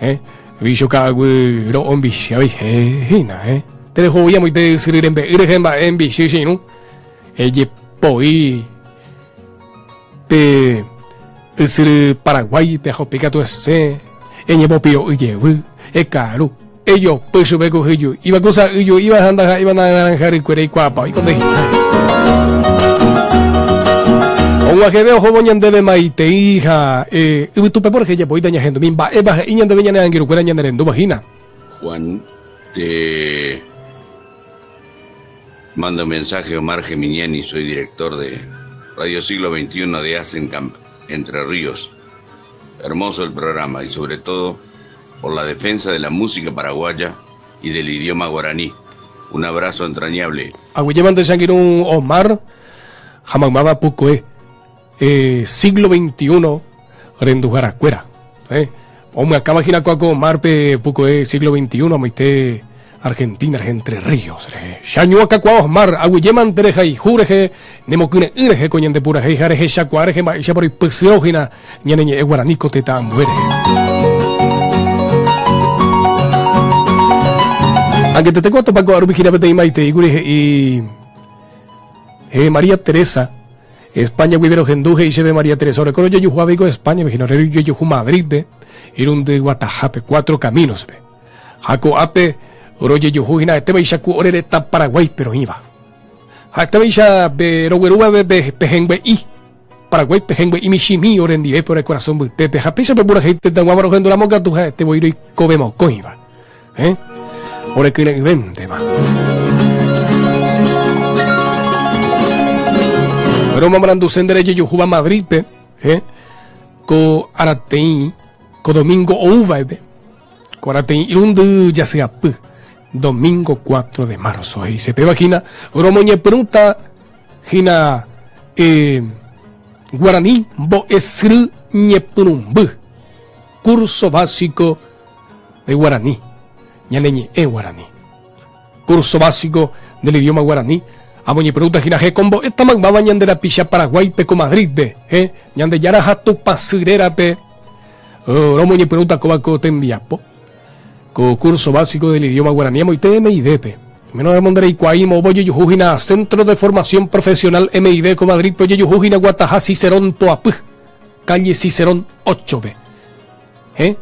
Eh, vícho ka'aguy ro'o mbichy avei eh, hína eh. Terehovoi amoite ysyry rembe'y rehe mba'e mbichy che irũ. Ejepoi Pe ysyry Paraguáipe ahopi katu esẽ, eñemopiro'y jevy, ekaru, ejopy chupe ku hyju'íva, ku sa'yju'íva ha ndaha'éiva naranja rykuere ikuaapa oiko nde hína. Og̃uahẽve ohóvo ñandéve maitei ha yvytupe por rehe japoíta ñahendumi mba'épa he'i ñandéve ñane angirũkuéra ñanerendúva hína. Juan, te mando un mensaje Omar Geminiani, soy director de Radio Siglo XXI de Asencamp, Entre Ríos. Hermoso el programa y sobre todo por la defensa de la música paraguaya y del idioma guaraní. Un abrazo entrañable. Aguyjémante che angirũ Omar ha maymáva pukue eh, siglo XXI renduharakuéra. Eh, omyakãva hína kua ko Omar-pe pukue siglo XXI amoite Argentina rehe Entre Ríos rehe. Che añua kakuaa Osmar, aguyjémante rehayhu rehe, nemokyre'ỹ rehe ko ñande purahéi ha rehechakuaa rehe mba'éichapa roipysyrõ hína ñane ñe'ẽ guarani ko tetã ambue rehe. Angetete ko atopa ko arupi hína peteĩ maiteíkuri he'i he María Teresa España guive rohendu he'i chéve María Teresa oreko rojejuhu avei ko España-pe hína ore rojejuhu Madrid-pe irundy guatahápe Cuatro Caminos-pe. Ha ko'ápe rojejuhu hína ha'etévaicha ku ore retã Paraguáipe roĩva. Ha'etévaicha pe roguerúva pe pehẽngue'i Paraguái pehẽngue'i michĩmi orendive pe ore korasõ mbytépe ha péicha pe purahéi tetãguáva rohendúramo katu ha'ete voi roikove mokõiva. Eh? Ore kyre'ỹvéntema. Romomaranduse nde rejejuhúva Madrid-pe, eh? Ko arateĩ, ko domingo oúva'eve, ko arateĩ irundy jasyapy, domingo 4 de marzo, he'ise péva hína, romoñepyrũta hína eh, guarani mbo'esyry ñepyrũmby, curso básico de guarani, ñane ñe'ẽ guarani. Curso básico del idioma guarani, amoñepyrũta hína hekombo'éta maymáva ñande rapicha Paraguáipe ko Madrid-pe, he, Ñandejára ha Tupãsy rérape romoñepyrũta kóva ko tembiapo. Ko curso básico del idioma guarani amoite MID-pe. Oimérõ ndereikuaái moõpa ojejuhu hína Centro de Formación Profesional MID ko Madrid-pe ojejuhu hína guataha Cicerón poapy, calle Cicerón 8-pe. He,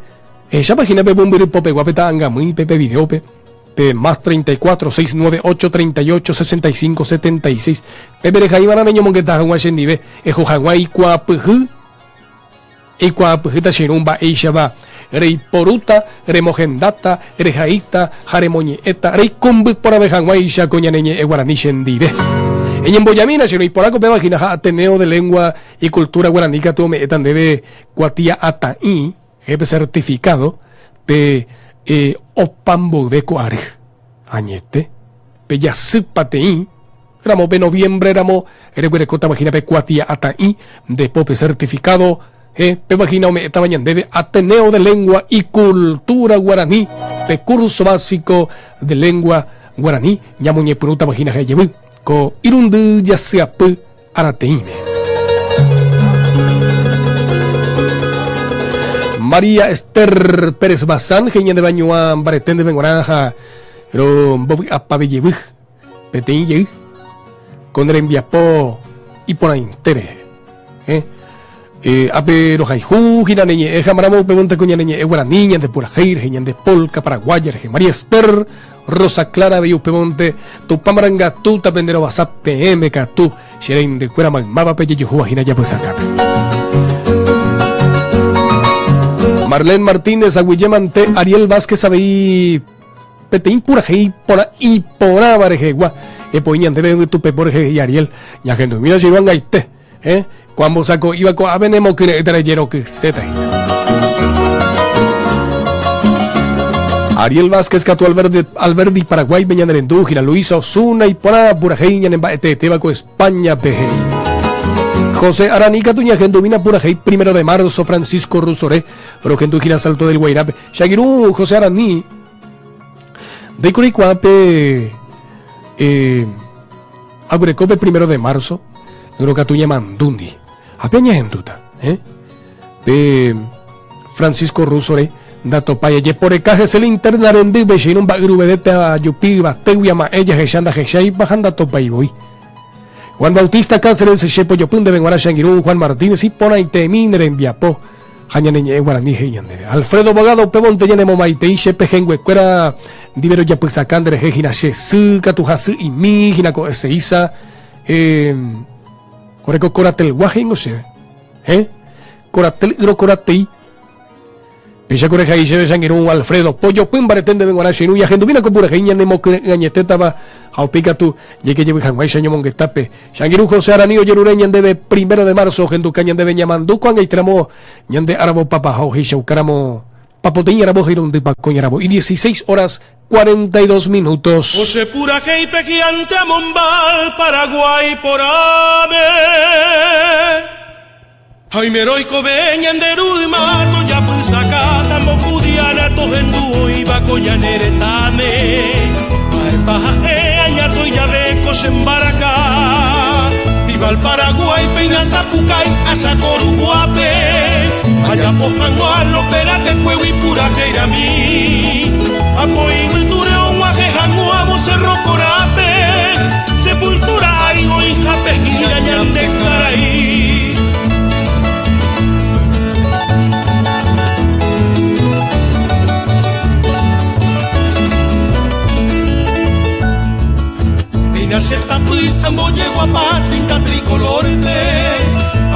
ehechápa hína pe mombyry popegua pe ta'angamýipe pe videópe, pe más 34 698 38 65 76. Pépe rehaiva'erã reñomongeta hag̃ua chendive, eho hag̃ua eikuaapyhy, eikuaapyhýta che irũ mba'éichapa reiporúta, remohendáta, rehaíta ha remoñe'ẽta reikũmby porãve hag̃uáicha ko ñane ñe'ẽ guarani chendive. Eñembojamína che irũ, iporã ko péva hína ha Ateneo de Lengua y Cultura Guarani katu ome'ẽta ndéve Kuatia atã'i, jepe certificado, pe opa mboyve ko ary. Añete, pe jasy pateĩ ramo pe noviembre ramo reguerekótava hína pe kuatia atã'i nde pópe certificado, he, péva hína ome'ẽtava ñandéve Ateneo de Lengua y Cultura Guarani, pe curso básico de Lengua Guarani ñamoñepyrũtava hína jevy ko irundy jasyapy arateĩme. María Esther Pérez Bazán he'i ñande bañoa mbarete ndéve g̃uarã ha rombovy'apave jevy peteĩ jey ko ne rembiapo iporãite rehe. Eh? Eh, ápe rohayhu hína ne ñe'ẽ jamaramo upévonte ko ñane ñe'ẽ guarani, ñande purahéi rehe, ñande polka paraguaya rehe. María Esther, Rosa Clara avei upévonte, Tupã marangatu tapende rovasa peẽme katu, che reindykuéra maymávape jejuhúva hína japysakápe. Marlene Martínez, aguyje mante, Ariel Vázquez avei peteĩ purahéi porã iporãva rehegua, epo'i ñandéve yvytupepo rehe he'i Ariel, ñahendumína che irũangaite. Eh? Ko ambosako'íva ko'ápe nemokyre'ỹta rejerokyséta hína. Ariel Vázquez katu Alberdi, Alberdi Paraguáipe ñanerendu hína Luisa Osuna iporã purahéi ñanemba'eteetéva ko España-pe he'i. José Arani katu ñahendumína purahéi primero de marzo Francisco Rusore rohendu hína Salto del Guairápe. Che angirũ José Arani ndéiko reikuaa pe eh, Aguereko pe primero de marzo, ỹrõ katu ñamandúndi. Ha pe añehendúta, eh? Pe Francisco Russo-re ndatopái ajeporeka hese linterna rendýpe che irũ mba'yruvedépe ajupi yvatégui ama'ẽ jahecha ndahecháipa ha ndatopái voi. Juan Bautista Cáceres che pojopy ndéve g̃uarã che angirũ Juan Martínez iporãitemi ne rembiapo ha ñane ñe'ẽ guarani he'i ñandéve. Alfredo Bogado upévonte ñanemomaitei che pehẽnguekuéra ndive rojapysaka nderehe hína che sy katu hasy'imi hína ko Ezeiza eh, oreko Coratelgua he'ingo chéve. Eh? Coratel ýrõ Coratei. Péicha ko rehai chéve che angirũ Alfredo, pojopy mbarete ndéve g̃uarã che irũ, ñahendumína ko purahéi ñanemokyre'ỹ añetétava ha upéi katu jaike jevy hag̃uáicha ñomongetápe. Che angirũ José Arani ojerure ñandéve primero de marzo ohenduka ñandéve ñamandu ko'ag̃aitramo ñande áravo papaha ohechaukáramo papoteĩ aravo irundy pakõi aravo y 16 horas 42 minutos. José purahéi pe gigante amombal Paraguái porãme. Ha oimérõ oikove ñande ru yma tojapysaka tambopudiana tohendu oĩva ko ñane retãme. Mba'épa ha'e añatoi jave ko che mbaraka. Viva el Paraguay péina sapukái acha ko ruguápe. Ajapo hag̃ua lopera pekuégui purahéi rami. Apo yvytúre og̃uahẽ hag̃ua Cerro Corápe. Sepultura ári oĩhápe hína ñande karai. Péina che tapy ambojeguapa cinta tricolor-pe.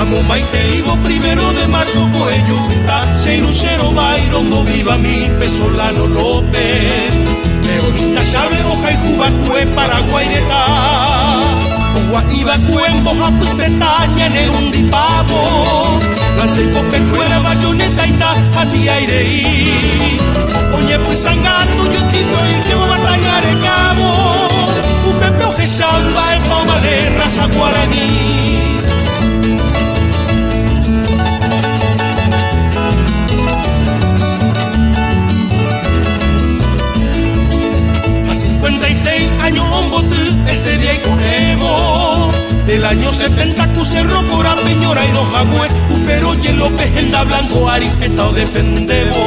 Amomaiteívo primero de marzo ko'ẽjupyta che irũ che rovái rombovivami pe Solano López. Leonita Chávez ohayhuva'ekue Paraguái retã. Ogua'iva'ekue mbohapy tetã ñane rundipávo. Lanza ipopekuéra bayonetaita ha ti'airei. Oñepysãnga Tuyutĩpe oikévo batalla rekávo. Upépe ohecha mba'épa ovale raza guarani. A 56 años omboty este día iko'ẽvo Del año 70 ku Cerro Corá Peñora y Rojagüe Upéro López henda blanco ári heta odefendévo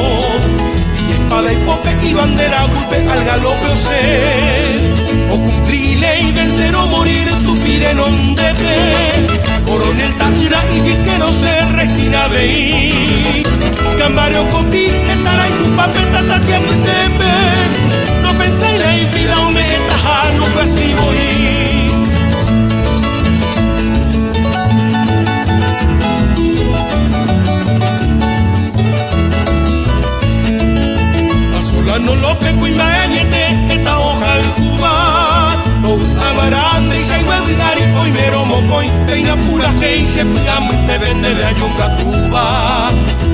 Ijespada ipópe ibandera guýpe al galope osẽ Okumpli iley vencer o morir tupi renondépe Coronel ta'ýra ijyke rosẽ resquina avei Kambare okopi hetãrã itupápe tatati apytépe Nopensái la ivida ome'ẽtaha nombyasy voi. Solano López kuimba'e añete heta ohayhúva Tovy'avarã ndéicha iguevy ári oimérõ mokõi péina purahéi che py'a mbytépe ndéve ajokatúva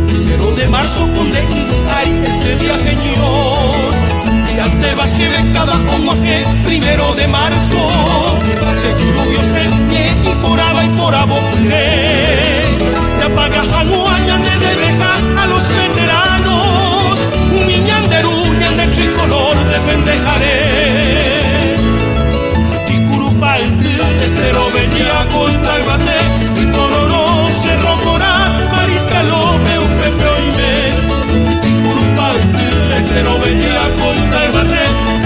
Primero de marzo ko nde yvy ári este día heñói Hi'ãnteva chéve cada og̃uahẽ primero de marzo Che jurúgui osẽ ñe'ẽ iporãva iporavo pyre Japaga hag̃ua ñande debeha a los veteranos Umi ñande ru ñande tricolor defendehare Ikurupa yty Estero Bellaco Yvate Ytororó Cerro Corá Mariscal López upépe oime Ikurupa yty Estero Bellaco Yvate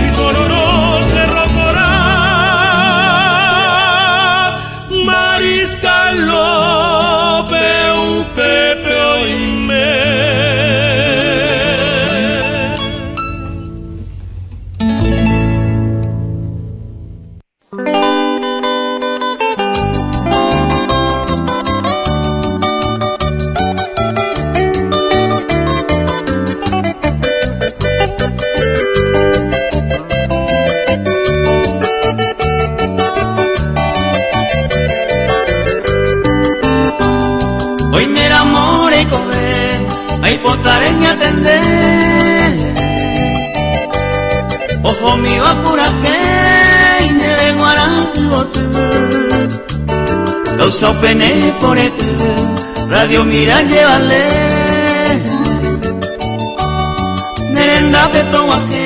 Ytororó Cerro Corá Mariscal López upépe oime. Reikove aipotare ñatende Ohomiva purahéi ndéve g̃uarã yvoty Causa pene pore'ỹ Radio Mira jevale Ne rendápe tog̃uahẽ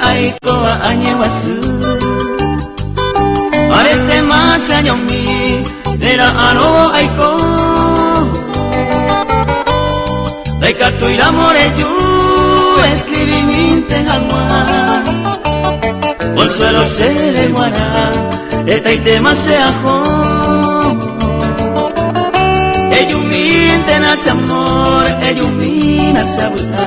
aikóva añeguasy Aretéma che añomi nera'arõ aiko Ndaikatúiramo reju escribimínte hag̃ua Consuelo chéve g̃uarã hetaitéma che aho Ejumíntena che amor, ejumína che avy'a.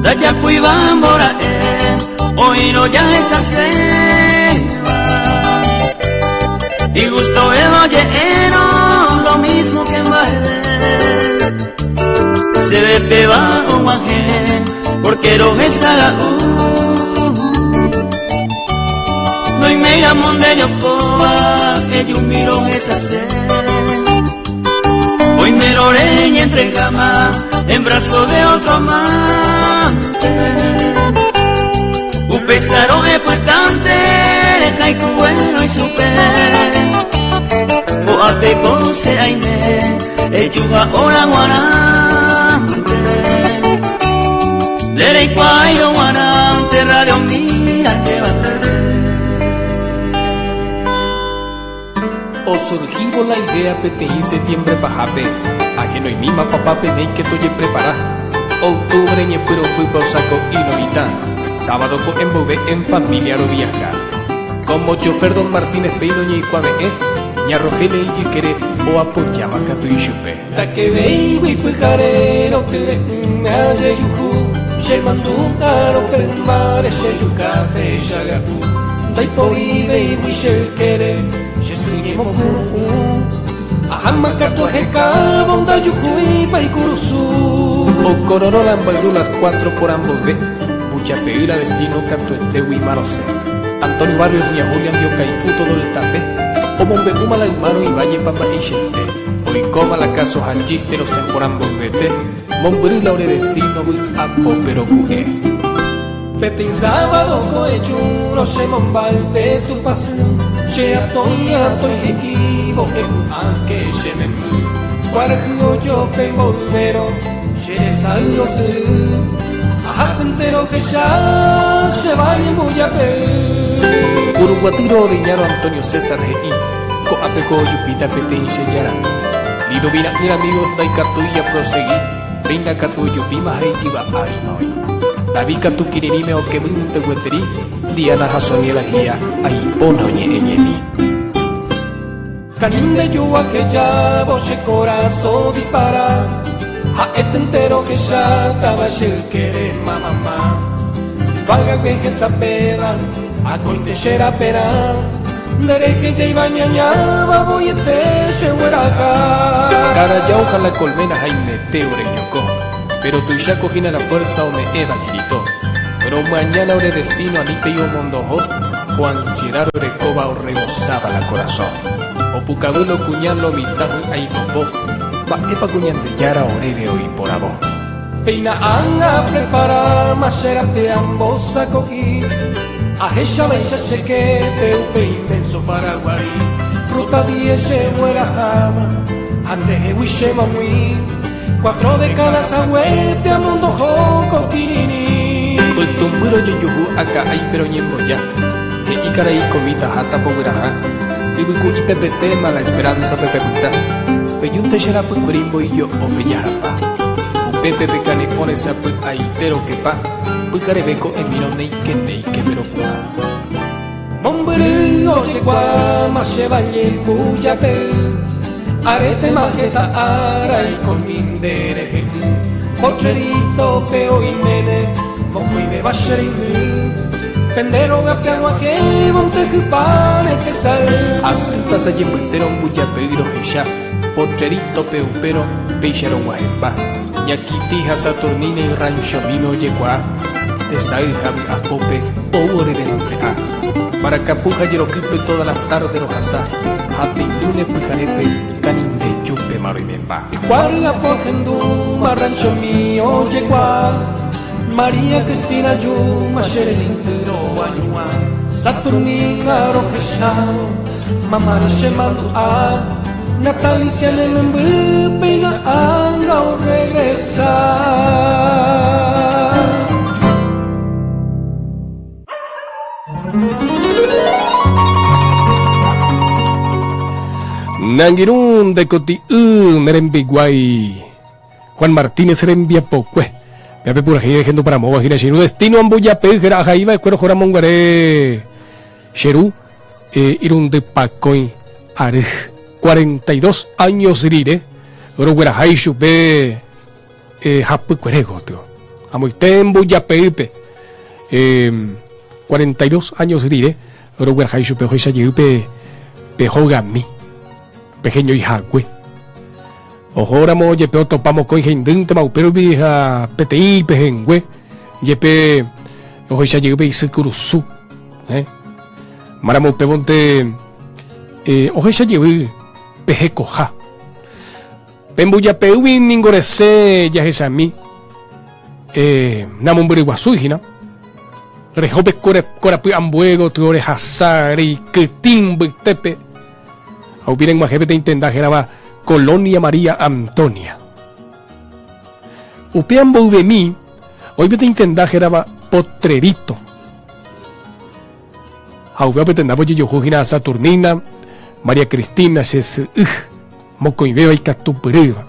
Ndajapuivambora'e oĩrõ jahechaséva Igustovéva oje'érõ lo mismo que mba'eve Chéve péva og̃uahẽ porque rohechaga'u Noiméiramo nde jokóva ejumi rohechase Oimérõ reñentregáma en brazo de otro amante Upéicharõ epytánte rehayhuguérõ ichupe Ko'ápe ko che aime eju ha hora g̃uarãnte Ndereikuaáirõ g̃uarãnte radio mira jevale Osurgívo la idea peteĩ setiembre pahápe, ahenoimíma papápe néike tojeprepara. Octubre ñepyrũmbýpe osako'i lo mitã, sábado ko'ẽ mboyve en familia roviaha. Como chofer don Martínez péina oñeikuave'ẽ, ña Rogelia ijykére oapojáva katu ichupe. Ndakevéigui pyhare rotyre'ỹme ajejuhu, che mandu'árõ pe ymáre che juka techaga'u, ndaiporivéigui che ykére che sy ñemokuru'ũ, aháma katu ahekávo ndajuhúipa ikurusu. Okororõ la mbayru las cuatro porã mboyve, mbujapeýra destino katuetégui marosẽ. Antonio Barrios ña Julia ndiokai'u todo el tape, omombe'úma la ymárõ ivállepa mba'eichaite. Oikóma la káso ha chíste rosẽ porã mboyvete, mombyry la ore destino vy'apópe roku'e. Peteĩ sábado ko'ẽjúrõ che mombáy pe Tupãsy, che atõi atõi he'ívo epu'ãke che memby, kuarahy ojope mboyvérõ che resay osyry, ahasýnte rohecha che valle mbujape. Kuruguatýro oreñárõ Antonio César he'i, Ko'ápe ko ojupíta peteĩ che jarami. Lidovina'ỹre amigos ndaikatúi japrosegi, péina katu ojupíma ha ijyva árima oĩ. David katu kirirĩme okevýnte gueteri, Diana ha Sonia la guía aipóna oñe'ẽ ñemi. Kanin nde jua hejávo che korasõ dispara, ha'ete entero hechátava che ykére mamama. Yvágagui hesapéva akóinte che raperã, nde rehe jaiva ñañáva voiete che gueraha. Karajao ha la colmena haimete orejoko, pero tuicháko hína la fuerza ome'ẽva Kirito. Romyaña la ore destino anítei omondoho, ko ansiedad rorekóva orrebosáva la korasõ. Opukavy lo kuña lo mitã hy'aipopo, mba'épa ku Ñandejára oréve oiporavo. Péina ág̃a preparáma che rape ambosako'i, ahechavaicha che képe upe inmenso Paraguay. Ruta diez che gueraháma ha ndehegui che mag̃ui. Cuatro décadas haguépe amondoho ko kirirĩ. Pytũmby rojejuhu aka'ái péro ñemboja, he'i karai komíta ha tapogueraha, yvyku'i pepetéma la esperanza pepe pytã. Pejúnte che rapykuéri mboijo'ópe jahapa. Upépe pe kane'õ resapy'aite rokepa, pyhareve ko'ẽmírõ néike néike pe ropu'ã. Mombyry ojekuaáma che valle mbujape, arétema heta ára oikomi nde rehe'ỹ. Potrerito-pe oiméne mokõivéva che reindy, pende rógape ag̃uahẽvonte hypáne tesay. Hasýta saje mbytérõ mbujape'y rohecha, Potrerito-pe upérõ péicha rog̃uahẽmba. Ñakitĩ ha Saturnina irranchomíme ojekuaa, tesay ha vy'apópe ou ore renonde'a. Mbarakapu ha jerokýpe todas las tarde rohasa, ha tĩlúne pyharépe kanindejúpema roimemba. Ikuary apo ahendúma ranchomi ojekuaa, María Cristina ajúma che reindy roañuã. Saturnina rohechávo, mamáre che mandu'a, Natalicia ne memby péina anga orregresa. Nangirũ nde koti'y ne rembiguái Juan Martínez rembiapokue. Péape purahéi rehenduparamóva hína che irũ Destino ambojapey héra ahaiva'ekue rohoramonguare che ru irundypakõi ary. 42 años rire rogueraha ichupe hapykuere gotyo. Amoite mbujapeýpe 42 años rire rogueraha ichupe ohecha jey pe hogami, pe heñói hague. Ohóramo jepe otopa mokõi heindýntema upérupi ha peteĩ ipehẽngue jepe ohecha jey pe isy kurusu. Máramo upévonte ohecha jey pe hekoha. Pe mbujapeýgui ningo resẽ jahechami namombyryguasúi hína. Reho pe korapy ambue gotyo rehasa reikytĩ mbytépe ha upi reg̃uahẽ peteĩ tenda hérava Colonia María Antonia. Upéa mboyvemi oĩ peteĩ tenda hérava Potrerito. Ha upéva pe tendápe ojejohu hína Saturnina, María Cristina, che sy'y, mokõivéva ikatupyrýva.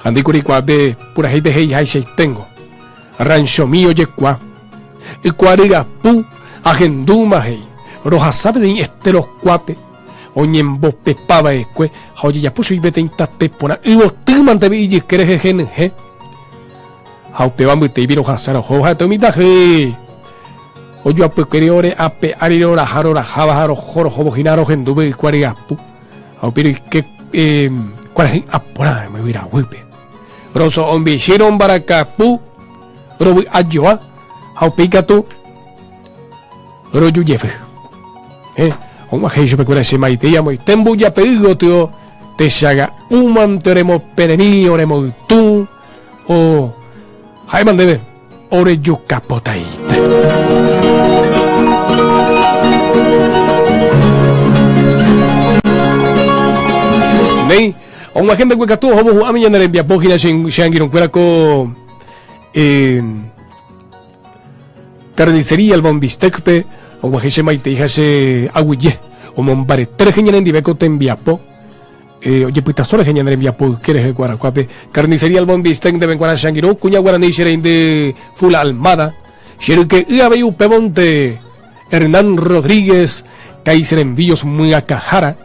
Ha ndéiko reikuaa pe purahéipe he'ihaichaiténgo. Ranchomi ojekuaa. Ykua ryapu ahendúma he'i, rohasa peteĩ estero kuápe, oñembopepa va'ekue ha ojejapo chugui peteĩ tape porã yvotýmante pe ijyke rehe henyhẽ. Ha upéva mbytéipi rohasa roho ha'ete umi tahýi. Ojoapykuéri ore ape ári roraha roraháva ha roho rohóvo hína rohendu pe ykua ryapu. Ha upe roike kuarahy'ã porã yvyraguýpe. Roso'ombichi rombarakapu rovy'a joa ha upéi katu roju jevy. Og̃uahẽ ichupekuéra che maitei amoite mbujape gotyo techaga'úmante oremopererĩ oremoytũ o ha'éma ndéve orejukapotaite. Néi, og̃uahẽ mbeguekatu ohóvo hu'ãme ñane rembiapo hína che angirũkuéra ko eh, carnicería El Bombistec-pe og̃uahẽ che maitei ha che aguyje omombarete rehe ñanendive ko tembiapo eh, ojepytaso rehe ñane rembiapo yke rehe Guarakuápe. Carnicería El Bombistec ndéve g̃uarã che angirũ, kuña guarani che reindy Fula Almada, che ryke'y avei upévonte Hernán Rodríguez, Kaiser Envíos myakãhára,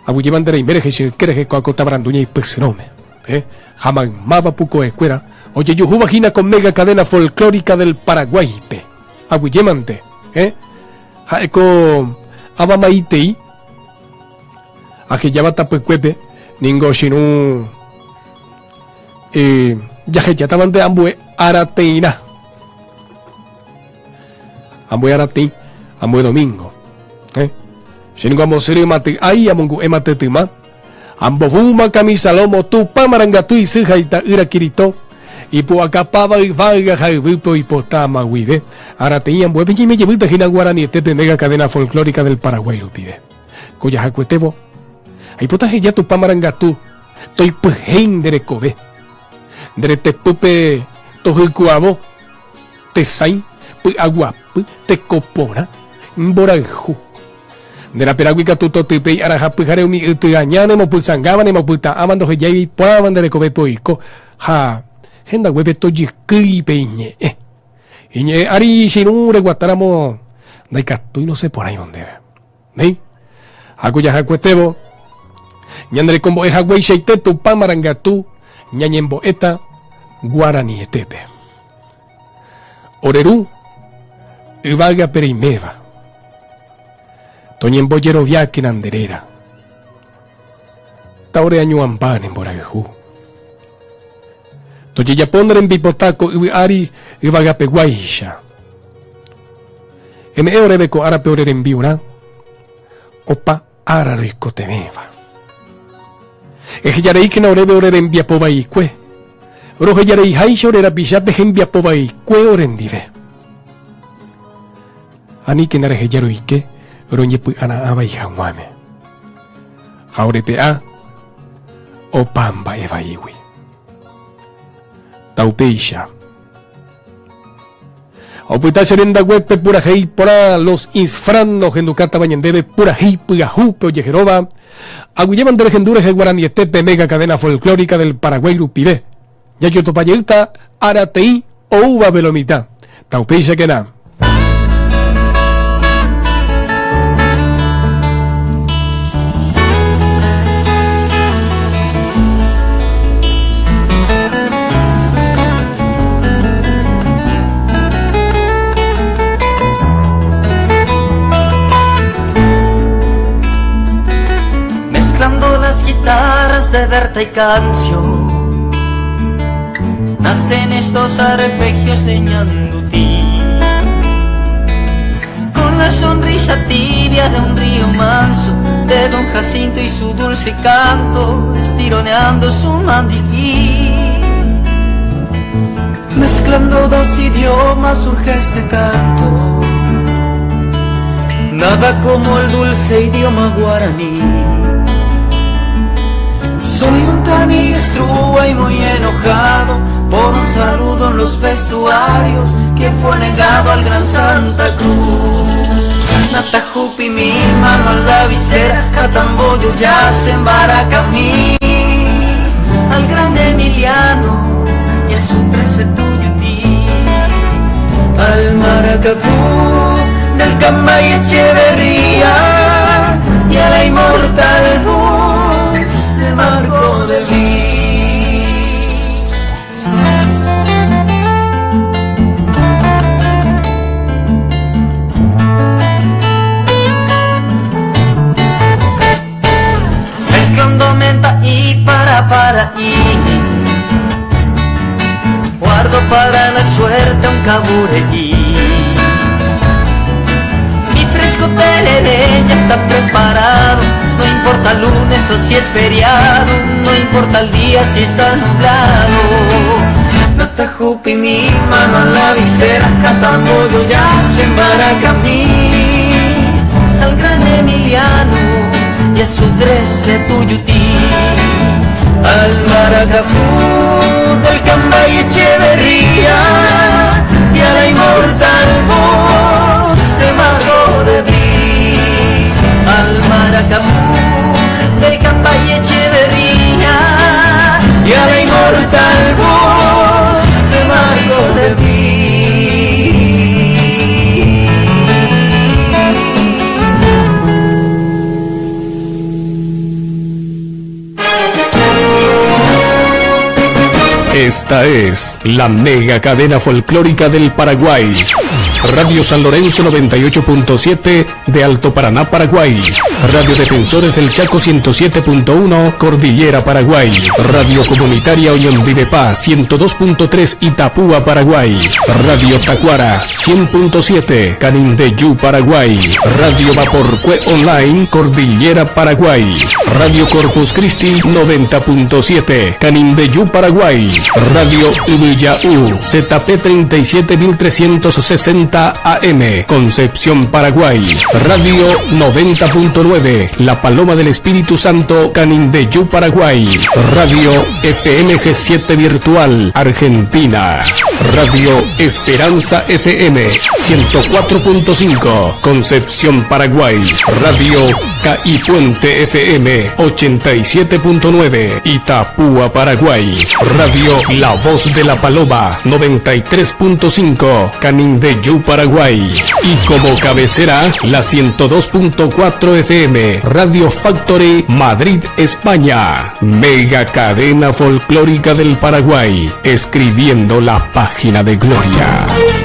aguyjéva nde reime rehe che yke rehe ko'ã ko tavarandu ñaipysyrõme. Eh, ha maymáva pukoekuéra ojejuhúva hína ko mega cadena folclórica del Paraguay-pe. Aguyjémante, eh, ha'e ko ava maitei ahejáva tapykuépe ningo chirũ eh, jahechátavante ambue arateĩrã. Ambue arateĩ, ambue domingo. Eh. Che ningo amosyry maty'ái, amongu'e matetyma. Ambovúma kamisa lómo Tupã marangatu isy ha ita'ýra Kirito, ipu'akapáva yvága ha yvýpe oipotáma guive, arateĩ ambuépe ñaime jevýta hína guaranietépe mega cadena folclórica del Paraguay rupive. Ko jahakuetévo, aipota heja Tupã marangatu toipyhéi nde rekove, nde retepýpe tohykuavo tesãi, py'aguapy, teko porã, mborayhu. Nde raperãgui katu totypei ára ha pyhare umi yty aña nemopysangáva, nemopyta'ãva, ndohejáiva iporãva nde rekovépe oiko, ha hendaguépe tojykýi pe iñe'ẽ. Iñe'ẽ ári che irũ reguatáramo ndaikatúi nosẽporãivo ndéve. Néi, ha ko jahakuetévo, ñane rekombo'e hagueichaite Tupã marangatu ñañembo'éta guaranietépe. Ore Ru, yvágape reiméva, toñembojeroviákena nde réra, ta ore añuãmba ne mborayhu. Tojejapo ne rembipota ko yvy ári yvagapeguáicha. Eme'ẽ oréve ko árape ore rembi'urã, opa ára roikotevẽva. Ehejareíkena oréve ore rembiapo vaikue, rohejareiháicha ore rapichápe hembiapo vaikue orendive. Aníkena reheja roike roñepy'ara'ã vai hag̃uáme, ha orepe'a opa mba'e vaígui. Taupéicha. Opyta che rendaguépe purahéi porã Los Insfrán ohendukátava ñandéve purahéi pyahúpe ojeheróva Aguyjéva nde rehendu rehe guaranietépe mega cadena folclórica del Paraguay rupive. Jajotopa jeýta arateĩ oúva velomitã. Taupéichakena. Mezclando las guitarras de Berta y canción, nacen estos arpegios de ñandutí. Con la sonrisa tibia de un río manso, de don Jacinto y su dulce canto, estironeando su mandilí. Mezclando dos idiomas surge este canto, nada como el dulce idioma guaraní. Soy un taniestrúa y muy enojado por un saludo en los vestuarios que fue negado al gran Santa Cruz. Natajupi mi mano a la visera, Catamboyo ya se embaracamí. Al grande Emiliano y a su trece Tuyutí. Al Maracapú del Cambay Echeverría y a la inmortal voz de Marco de Mí. Mezclando menta y para y guardo para la suerte un cabureí. Mi fresco tereré ya está preparado, no importa lunes o si es feriado, no importa el día si está nublado. Natajupi mi mano a la visera, Catamboyo ya se embaracamí. Al gran Emiliano y a su trece Tuyutí. Al Maracapú del Cambay Echeverría y a la inmortal voz de Marco de Bris. Al Maracapú del Cambay Echeverría y a la inmortal voz de Marco de Bris. Esta es la mega cadena folclórica del Paraguay. Radio San Lorenzo 98.7 de Alto Paraná, Paraguay. Radio Defensores del Chaco 107.1, Cordillera, Paraguay. Radio Comunitaria Unión Vive Paz 102.3, Itapúa, Paraguay. Radio Tacuara 100.7, Canindeyú, Paraguay. Radio Vaporcue Online, Cordillera, Paraguay. Radio Corpus Christi 90.7, Canindeyú, Paraguay. Radio Villa U, ZP 37360 AM, Concepción, Paraguay. Radio 90.9, La Paloma del Espíritu Santo, Canindeyú, Paraguay. Radio FMG7 Virtual, Argentina. Radio Esperanza FM 104.5, Concepción, Paraguay. Radio CAI Puente FM 87.9, Itapúa, Paraguay. Radio La Voz de la Paloma 93.5, Canindeyú, Paraguay. Y como cabecera, la 102.4 FM, Radio Factory, Madrid, España. Mega cadena folclórica del Paraguay, escribiendo la página de gloria.